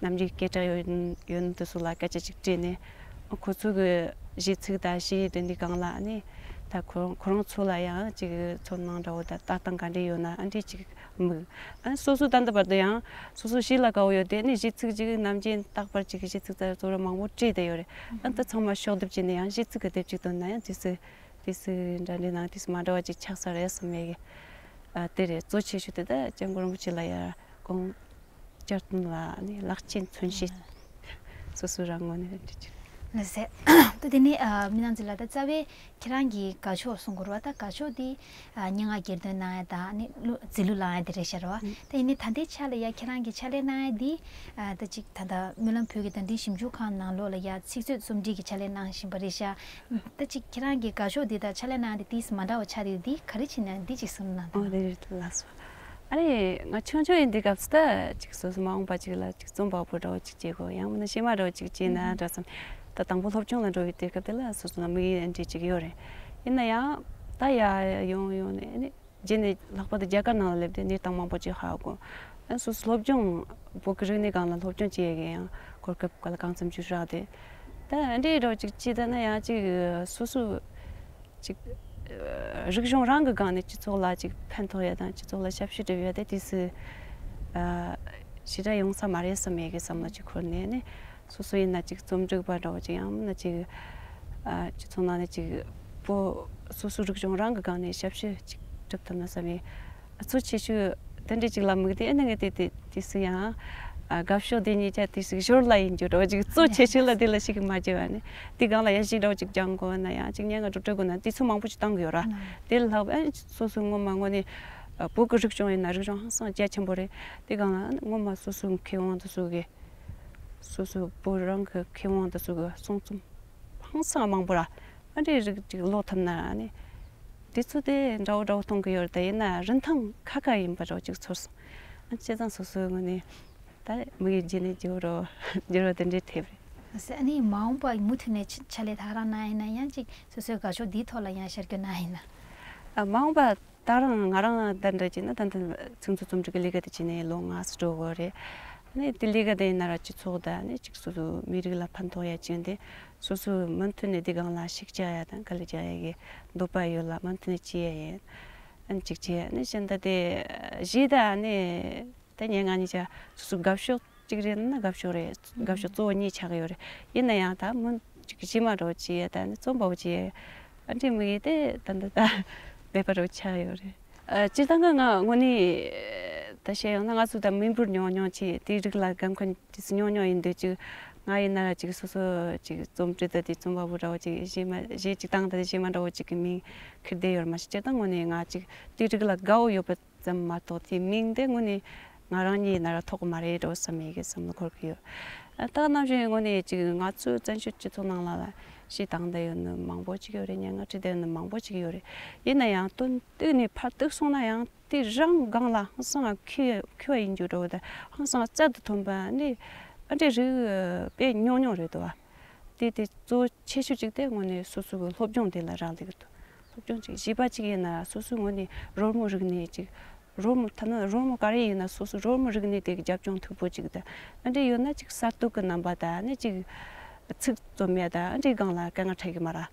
ནམ་རྒྱུན་སྐད་གྲགས་ཡོད་ཡོད་ནི་དེ་ཚོ་ལ་སྐད་ཆ་ཅིག་དྲིས་ནས་ཁོ་ཚོ་གི་གཞས་ཚིག་དང་གཞས་དེ་འདྲའི་སྒང་ལ་ཨ་ནི་ད་ཁོ་ཁོ་རང་ཚོ་ལ་ཡང་ཅིག་ཚོར་སྣང་འདྲ་བོ་དང་ལྟ་སྟངས་ག་འདྲ་ཡོད་ན་ཨ་འདྲས་ཅིག་དམིགས། ཨ་ནི་སོ་སོ་ད་ལྟ་བར་དུ་ཡང་སོ་སོ་གཞས་ལ་དགའ་བོ་ཡོད་དེ་ཨ་ནི་གཞས་ཚིག་ཅིག་ནམ་རྒྱུན་རྟག་པར་ཅིག་གཞས་ཚིག་ཙམ་ཚོ་ར་མང་པོ་བྲིས་བསྡད་ཡོད་རེད། ཨ་ནི་ད་ཚང་མ་ཕྱོགས་བསྡུས་བྱས་ནས་ཡང་གཞས་ཚིག་གི་དེབ་ཅིག་བཏོན་ན་ཡང་དུས་སུ། དེ་སུ་འདྲ་འདྲའི་ནང་དེ་སུ་མ་འདྲ་བ་ཅིག་ཆགས་ས་རེད་བསམ་ཡས་ཀྱི། ཨ་དེ་རེད། གཙོ་ཆེ་ཤོས་དེ་ད་སྐྱབས་མགོན་རིན་པོ་ཆེ་ལ་ཡ་དགོངས་བསྐྱར་དུ་ལ་ནི་ལག་ཆེན་མཚོན་བྱེད་སོ་སོ་རང་ངོས་ནས་འདྲི་ཆུ། ལགས་སེ། ད་དེ་ནི་ཨ་མི་ནང་ཚོ་ལ་ད་རྩ་བའི་ཁྱེད་རང་གི་དགའ་ཕྱོགས་གསུང་དགོས་རེད་བ། ད་དགའ་ཕྱོགས་དེ་ཨ་སྙན་ངག་གྱེར་འདོན་གནང་ཡ་དང་ནི་གླུ་རྩིས་གླུ་བླངས་ཡ་དེ་རེད་ཤག་རེད་བ། ད་ཡིན་ནའི་ད་ལྟའི་ཆ་ལ་ཡ་ཁྱེད་རང་གི་ཕྱག་ལས་གནང་ཡ་དེ་ཨ་ད་ཅིག་ད་ལྟ་སྨོན་ལམ་བོད་ཀྱི་བརྡ་འཕྲིན་ཞིབ་འཇུག་ཁང་ནང་ལོགས་ལ་ཡ་ཚིག་མཛོད་རྩོམ་སྒྲིག་གི་ཕྱག་ལས་གནང་བཞིན་པ་རེད་ཤག་ད་ཅིག་ཁྱེད་རང་གི་དགའ་ཕྱོགས་འདི་དང་ཕྱག་ལས་གནང་འདི་ཏིས་མ་འདྲ་བ་ཆགས་ཡོད་འདི་ག་རེ་བྱས་ན་འདི་ཅིག་གསུངས་གནང་ཨོ་དང་། དེ་རེད་ལགས་སོ། ཨ་རེ་ང་ཆུང་ཆུང་ཡིན་འདི་སྐབས་སུ་ད་ཅིག་སོ་སོ་མ་འོངས་པ་ཅིག་ལ་ཅིག་རྩོམ་པ་པོ་འདྲ་བོ་ཅིག་བྱེད་དགོས་ཡང་མིན་ན་གཞས་མ་འདྲ་བོ་ཅིག་བྱེད་ན་འདྲ་བསམ། ད་དང་པོ་སློབ་སྦྱོང་ལ་འགྲོ་བའི་དུས་སྐབས་དེ་ལ་སོ་སོ་ལ་དམིགས་ཡུལ་འདྲ་ཅིག་ཡོད་རེད། ཡིན་ན་ཡང་ད་ཡ་ཡོང་ཡོང་ནས་ཨ་ནི། རྗེས་ནས་ལྷག་པར་དུ་རྒྱ་གར་ནང་ལ་སླེབས་ཏེ་གནས་སྟངས་མང་པོ་ཅིག་ཧ་གོ། ཨ་སོ་སོ་སློབ་སྦྱོང་བོད་ཀྱི་རིག་གནས་སྒང་ལ་སློབ་སྦྱོང་བྱེད་ཡས་ཀྱི་ཡང་གོ་སྐབས་ག་ལ་གང་འཚམ་ཅིག་རག་སྟེ། ད་འདྲའི་རོགས་ཅིག་ཅི་ད་ན་ཡང་ཅིག་སོ་སོ་ཅིག་རིག་གཞུང་རང་གི་སྒང་ནས་སྤྱི་ཚོགས་ལ་ཅིག་ཕན་ཐོགས་ཡ་དང་སྤྱི་ཚོགས་ལ་ཞབས་ཞུ་སྒྲུབ་ཡ་དེ་དུས་སུ་ཞེ་དྲག་ཡོང་ས་མ་རེད་བསམ་ཡས་ཀྱི་བསམ་བློ་ཅིག་འཁོར་ནས་ནི། སོ་སོ་ཡིན་ན་ཅིག་རྩོམ་སྒྲིག་པ་འདྲ་བོ་ཅིག་ཡང་མིན་ན་ཅིག་ཨ་སྤྱི་ཚོགས་ནང་ནས་ཅིག་པོ་སོ་སོ་རིག་གཞུང་རང་གི་སྒང་ནས་ཞབས་ཞུ་ཅིག་སྒྲུབ་ཐུབ་ན་བསམ་ཡས་ཨ་གཙོ་ཆེ་ཤོས་དེ་འདྲ་ཅིག་ལ་དམིགས་ཏེ་ཨ་ནི་ངས་དེ་དེ་དེ་སུ་ཡང་ཨ་དགའ་ཕྱོགས་དེ་གཉིས་ཆ་དེ་སུ་ཞོར་ལ་ཡིན་རྒྱུ་འདྲ་བོ་ཅིག་གཙོ་ཆེ་ཤོས་ལ་དེ་ལ་ཞིག་མ་བརྗེ་བ་ནི་དེ་སྒང་ལ་ཡ་ཞིག་འདྲ་བོ་ཅིག་སྦྱང་དགོས་ན་ཡང་ཅིག་སྙན་ངག་སྒྲུབ་འགྲོ་དགོས་ན་དེ་ཚོ་མང་པོ་ཅིག་བཏང་གི་ཡོད་ར། དེ་ལ་ལྷག་པ་ཨ་སོ་སོ་ངོ་མ་ངོ་ནས་ཨ་བོད་ཀྱི་རིག་གཞུང་ཡིན་ན་རིག་གཞུང་ཧང་སང་རྒྱ་ཆེན་པོ་རེད། དེ་སྒང་ལ་ངོ་མ་སོ་སོའི་མཁས་དབང་དེ་ཚོ་གི་སོ་སོའི་བོད་རང་གི་མཁས་དབང་དེ་ཚོ་གི་གསུང་རྩོམ་ཧང་སང་མང་པོ་ར་ཨ་འདྲའི་རིགས་ཅིག་ཀློག་ཐུབ་ན་ཨ་ནི་དེ་ཚོ་དེ་འདྲ་བོ་འདྲ་བོ་གཏོང་གི་ཡོད་རེད། ད་ཡིན་ན་རིན་ཐང་ཁ་ཁ་ཡིན་པ་འདྲ་བོ་ཅིག་ཚོར་སོང་། ཨ་བྱས་ཙང་སོ་སོའི་ངོས་ནས་ད་མི་ཡི་རྗེས་ནས་འགྱུར་བ་འགྱུར་བ་དེ་འདྲའི་ཐེབས་རེད། ཨ་ནི་མ་འོངས་པ་མུ་མཐུད་ནས་ཕྱག་ལས་ད་ག་རང་གནང་ཡིན་ན་ཡང་ཅིག་སོ་སོའི་དགའ་ཕྱོགས་འདིའི་ཐོག་ལ་ཡང་ཤར་སྐྱོད་གནང་ཡིན་ན། ཨ་མ་འོངས་པ་ད་རང་ང་རང་ད་འདྲ་བྱས་ན་ད་ལྟ་ཚིག་མཛོད་རྩོམ་སྒྲིག་གི་ལས་ཀ་དེ་བྱས་ནས་ལོ་ལྔ་ཙམ་འགྲོ་གི་རེད། ཨ་ནི་དེ་ལས་ཀ་དེ་ཡིན་ན་ར་སྤྱི་ཚོགས་དང་ཨ་ནི་ཅིག་སོ་སོ་མི་རིགས་ལ་ཕན་ཐོགས་ཡ་ཅིག་ཡོད་དེ་སོ་སོ་མུ་མཐུད་ནས་དེ་སྒང་ལ་ཤུགས་རྒྱག་ཡ་དང་དཀའ་ལས་རྒྱག་ཡ་གི་འདོད་པ་ཡོད་ལ་མུ་མཐུད་ནས་བྱེད་ཡ་ཡིན། ཨ་ནི་ཅིག་བྱས་ཨ་ནི་གཞན་ད་དེ་གཞས་ད་ཨ་ནི་ད་ངས་ང་གཉིས་ཆ་སོ་སོ་དགའ་ཕྱོགས་གཅིག་རེད་ན་དགའ་ཕྱོགས་རེད། དགའ་ཕྱོགས་གཙོ་བོ་གཉིས་ཆགས་ཡོད་རེད། ཡིན་ན་ཡང་ད་མུ་ཅིག་གཞས་མ་འདྲ་བོ་བྱེད་ཡ་ད་ནི་རྩོམ་པ་པོ་བྱེད་ཡ་ཨ་འདྲའི་དམིགས་ཡུལ་དེ་ད་འདི་ད་མེད་པ་འདྲ་བོ་ཆགས་ཡོད་རེད། ཨ་སྤྱིར་བཏང་གི་ང་དངོས་གནས་ད་བཤད་ཡོང་ན་ང་ཚོ་ད་མི་འབོར་ཉུང་ཉུང་བྱས་དེའི་རིགས་ལ་དགའ་མཁན་དེ་ཚོ་ཉུང་ཉུང་ཡིན་དུས་ཅིག་ང་ཡིན་ན་ར་ཅིག་སོ་སོ་ཅིག་རྩོམ་བྲིས་ད་དེ་རྩོམ་པ་པོ་འདྲ་བོ་ཅིག་གཞས་མ་གཞས་ཅིག་བཏང་ད་དེ་གཞས་མ་འདྲ་བོ་ཅིག་གི་མིང་ཁྱེར་བསྡད་ཡོད་རེད། མ་གཞི་སྤྱིར་བཏང་དངོས་གནས་ང་ཅིག་དེའི་རིགས་ལ་དགའ་བོ་ཡོད་པ་ཙམ་མ་གཏོགས་དེའི་མིང་དེ་དངོས་གནས་ང་རང་གཉིས་ན་ར་ཐོགས་ཀྱི་མ་རེད་འགྲོ་བསམ་ཡས་ཀྱི་བསམ་བློ་འཁོར་གྱི་ཡོད། ད་ནམ་ཞིག་དངོས་གནས་ཅིག་ང་ཚོའི་བཙན་བྱོལ་སྤྱི་ཚོགས་ནང་ལ་ལ་གཞས་བཏང་བསྡད་ཡོད་ནི་མང་པོ་ཅིག་ཡོད་རེད། སྙན་ངག་བྲིས་བསྡད་ཡོད་ནི་མང་པོ་ཅིག་ཡོད་རེད། ཡིན་ན་ཡང་དོན་གཏུགས་ནས་ཕར་གཏུགས་སོང་ན་ཡང་དེ་རང་སྒང་ལ་ཧང་སང་མཁས་མཁས་པ་ཡིན་རྒྱུ་འགྲོ་བ་དང་ཧང་སང་རྩལ་དུ་ཐོན་པ་ནི་ཨ་འདྲའི་རིགས་དཔེ་ཉུང་ཉུང་རེད་འདུག་བ། དེ་དེ་གཙོ་བོ་ཆེ་ཤོས་ཅིག་དེ་དངོས་གནས་སོ་སོ་གི་སློབ་སྦྱོང་དེ་ལ་རག་ལས་ཀྱི་འདུག་སློབ་སྦྱོང་ཅིག་གཞས་པ་ཅིག་ཡིན་ན་སོ་སོའི་ངོས་ནས་རོལ་མོ་རིག་གནས་ཅིག་ རོལ་མོ་ཐ་ན་རོལ་མོ་ག་རེ་ཡིན་ན་སོ་སོ་རོལ་མོ་རིག་གནས་དེ་གི་རྒྱབ་ལྗོངས་མཐུག་པོ་ཅིག་དང་ཨ་འདྲ་ཡོད་ན་ཅིག་གསར་གཏོད་ཀྱི་རྣམ་པ་དང་ཨ་ནི་ཅིག་ཚིག་རྩོམ་ཡ་དང་ཨ་འདྲའི་སྒང་ལ་དཀའ་ངལ་འཕྲད་ཀྱི་མ་རེད།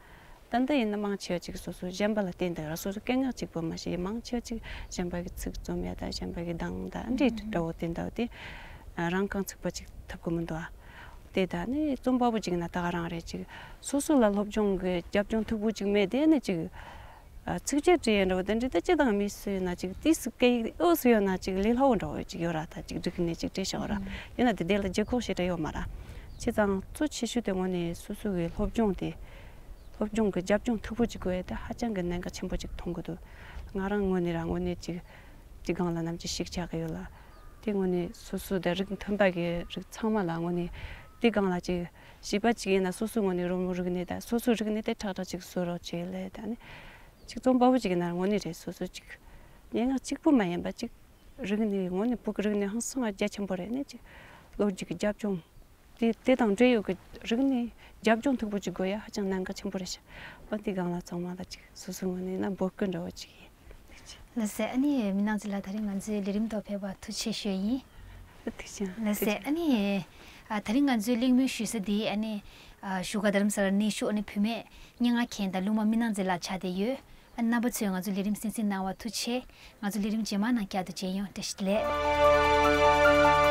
ད་འདི་ཡིན་ན་མང་ཆེ་བ་ཅིག་སོ་སོ་གཞན་པ་ལ་བརྟེན་དང་སོ་སོ་སྐད་ངག་གཅིག་པོ་མ་ཞིག་མང་ཆེ་བ་ཅིག་གཞན་པ་གི་ཚིག་རྩོམ་ཡ་དང་གཞན་པ་གི་གདངས་དང་ཨ་འདྲའི་འདྲ་བོ་དེ་འདྲ་བོ་དེ་རང་རྐང་ཚུགས་པ་ཅིག་ཐུབ་ཀྱི་མི་འདུག་ཨ། དེ་ད་ནི་རྩོམ་པ་པོ་ཅིག་ན་ད་ག་རང་རེད། ཅིག་སོ་སོ་ལ་སློབ་སྦྱོང་གི་རྒྱབ་ལྗོངས་མཐུག་པོ་ཅིག་མེད་དེ་ནི་ཅིག་ཚིགས་བཅད་བྲིས་ཡ་འདྲ་བོ་དེ་འདྲ་ད་སྤྱི་དང་མི་སུ་ཡིན་ན་ཅིག་དུས་སུ་སྐད་ཡིག་ཨོ་སུ་ཡོད་ན་ཅིག་ལས་སླ་བོ་འདྲ་བོ་ཅིག་ཡོད་ར། ད་ཅིག་སྒྲིག་ནས་ཅིག་བྲིས་བཞག་ར། ཡིན་ན་དེ་དེ་ལ་ལྗིད་ཁོག་ཞེ་དྲག་ཡོད་མ་ར། བྱས་ཙང་གཙོ་ཆེ་ཤོས་དེ་དངོས་ནས་སོ་སོ་གི་སློབ་སྦྱོང་དེ་སློབ་སྦྱོང་གི་རྒྱབ་ལྗོངས་མཐུག་པོ་ཅིག་དགོས་ཡ་དེ་ཧ་ཅང་གི་གནད་འགག་ཆེན་པོ་ཅིག་མཐོང་གི་འདུག་ང་རང་ངོས་ནས་ར་དངོས་གནས་ཅིག་ཅིག་སྒང་ལ་ནམ་ཅིག་ཞིག་ཆགས་ཀྱི་ཡོད་ལ། དེ་དངོས་ནས་སོ་སོ་དང་རིགས་མཐུན་པ་གི་རིགས་ཚང་མ་ལ་དངོས་ནས་དེ་སྒང་ལ་ཅིག་བྱིས་པ་ཅིག་ཡིན་ན་སོ་སོའི་ངོས་ནས་རོལ་མོ་རིག་གནས་དང་སོ་སོའི་རིག་གནས་དེ་ཁྲག་ཁྲག་ཅིག་གསོ་རོགས་བྱེད་ལས་དང་ནི། ཅིག་རྩོམ་པ་པོ་ཅིག་ཡིན་ན་དངོས་གནས་རེད། སོ་སོ་ཅིག་སྙན་ངག་གཅིག་པུ་མ་ཡིན་པ་ཅིག་རིག་གནས་དངོས་གནས་བོད་ཀྱི་རིག་གནས་ཧང་སང་བ་རྒྱ་ཆེན་པོ་རེད་ནི་ཅིག་ལོ་རྒྱུས་ཀྱི་རྒྱབ་ལྗོངས་དེ་དེ་དང་འབྲེལ་ཡོད་ཀྱི་རིག་གནས་རྒྱབ་ལྗོངས་མཐུག་པོ་ཅིག་དགོས་ཡ་ཧ་ཅང་གནད་འགག་ཆེན་པོ་རེད་ཤག་ཨ་དེ་སྒང་ལ་ཚང་མ་ལ་ཅིག་སོ་སོའི་ངོས་ནས་ན་འབོད་སྐུལ་འདྲ་བོ་ཅིག་ཡིན། ལགས་སེ། ཨ་ནི་མི་ནག་རྫི་ལགས་ད་རིང་ང་ཚོའི་ལས་རིམ་ཐོག་ཕེབས་པར་ཐུགས་རྗེ་ཆེ་ཞུ་ཡ་ཡིན། ཐུགས་རྗེ་ཆེ། ལགས་སེ། ཨ་ནི་ཨ་ད་རིང་ང་ཚོའི་གླེང་མོལ་ཞུ་ས་འདི་ཨ་ནི་ཨ་བཞུགས་སྒར་རྡ་རམ་ས་ལར་གནས་བཞུགས་ཨ་ནི་བུད་མེད་སྙན་ངག་མཁན་དང་གླུ་མ་མི་ནག་རྫི་ལགས་ཆགས་བསྡད་ཡོད། ཨ་རྣམ་པ་ཚོས་ང་ཚོའི་ལས་རིམ་གསན་གཟིགས་གནང་བར་ཐུགས་རྗེ་ཆེ། ང་ཚོའི་ལས་རིམ་རྗེས་མའི་ནང་བསྐྱར་དུ་མཇལ་ཡོང་། བཀྲ་ཤིས་བདེ་ལེགས།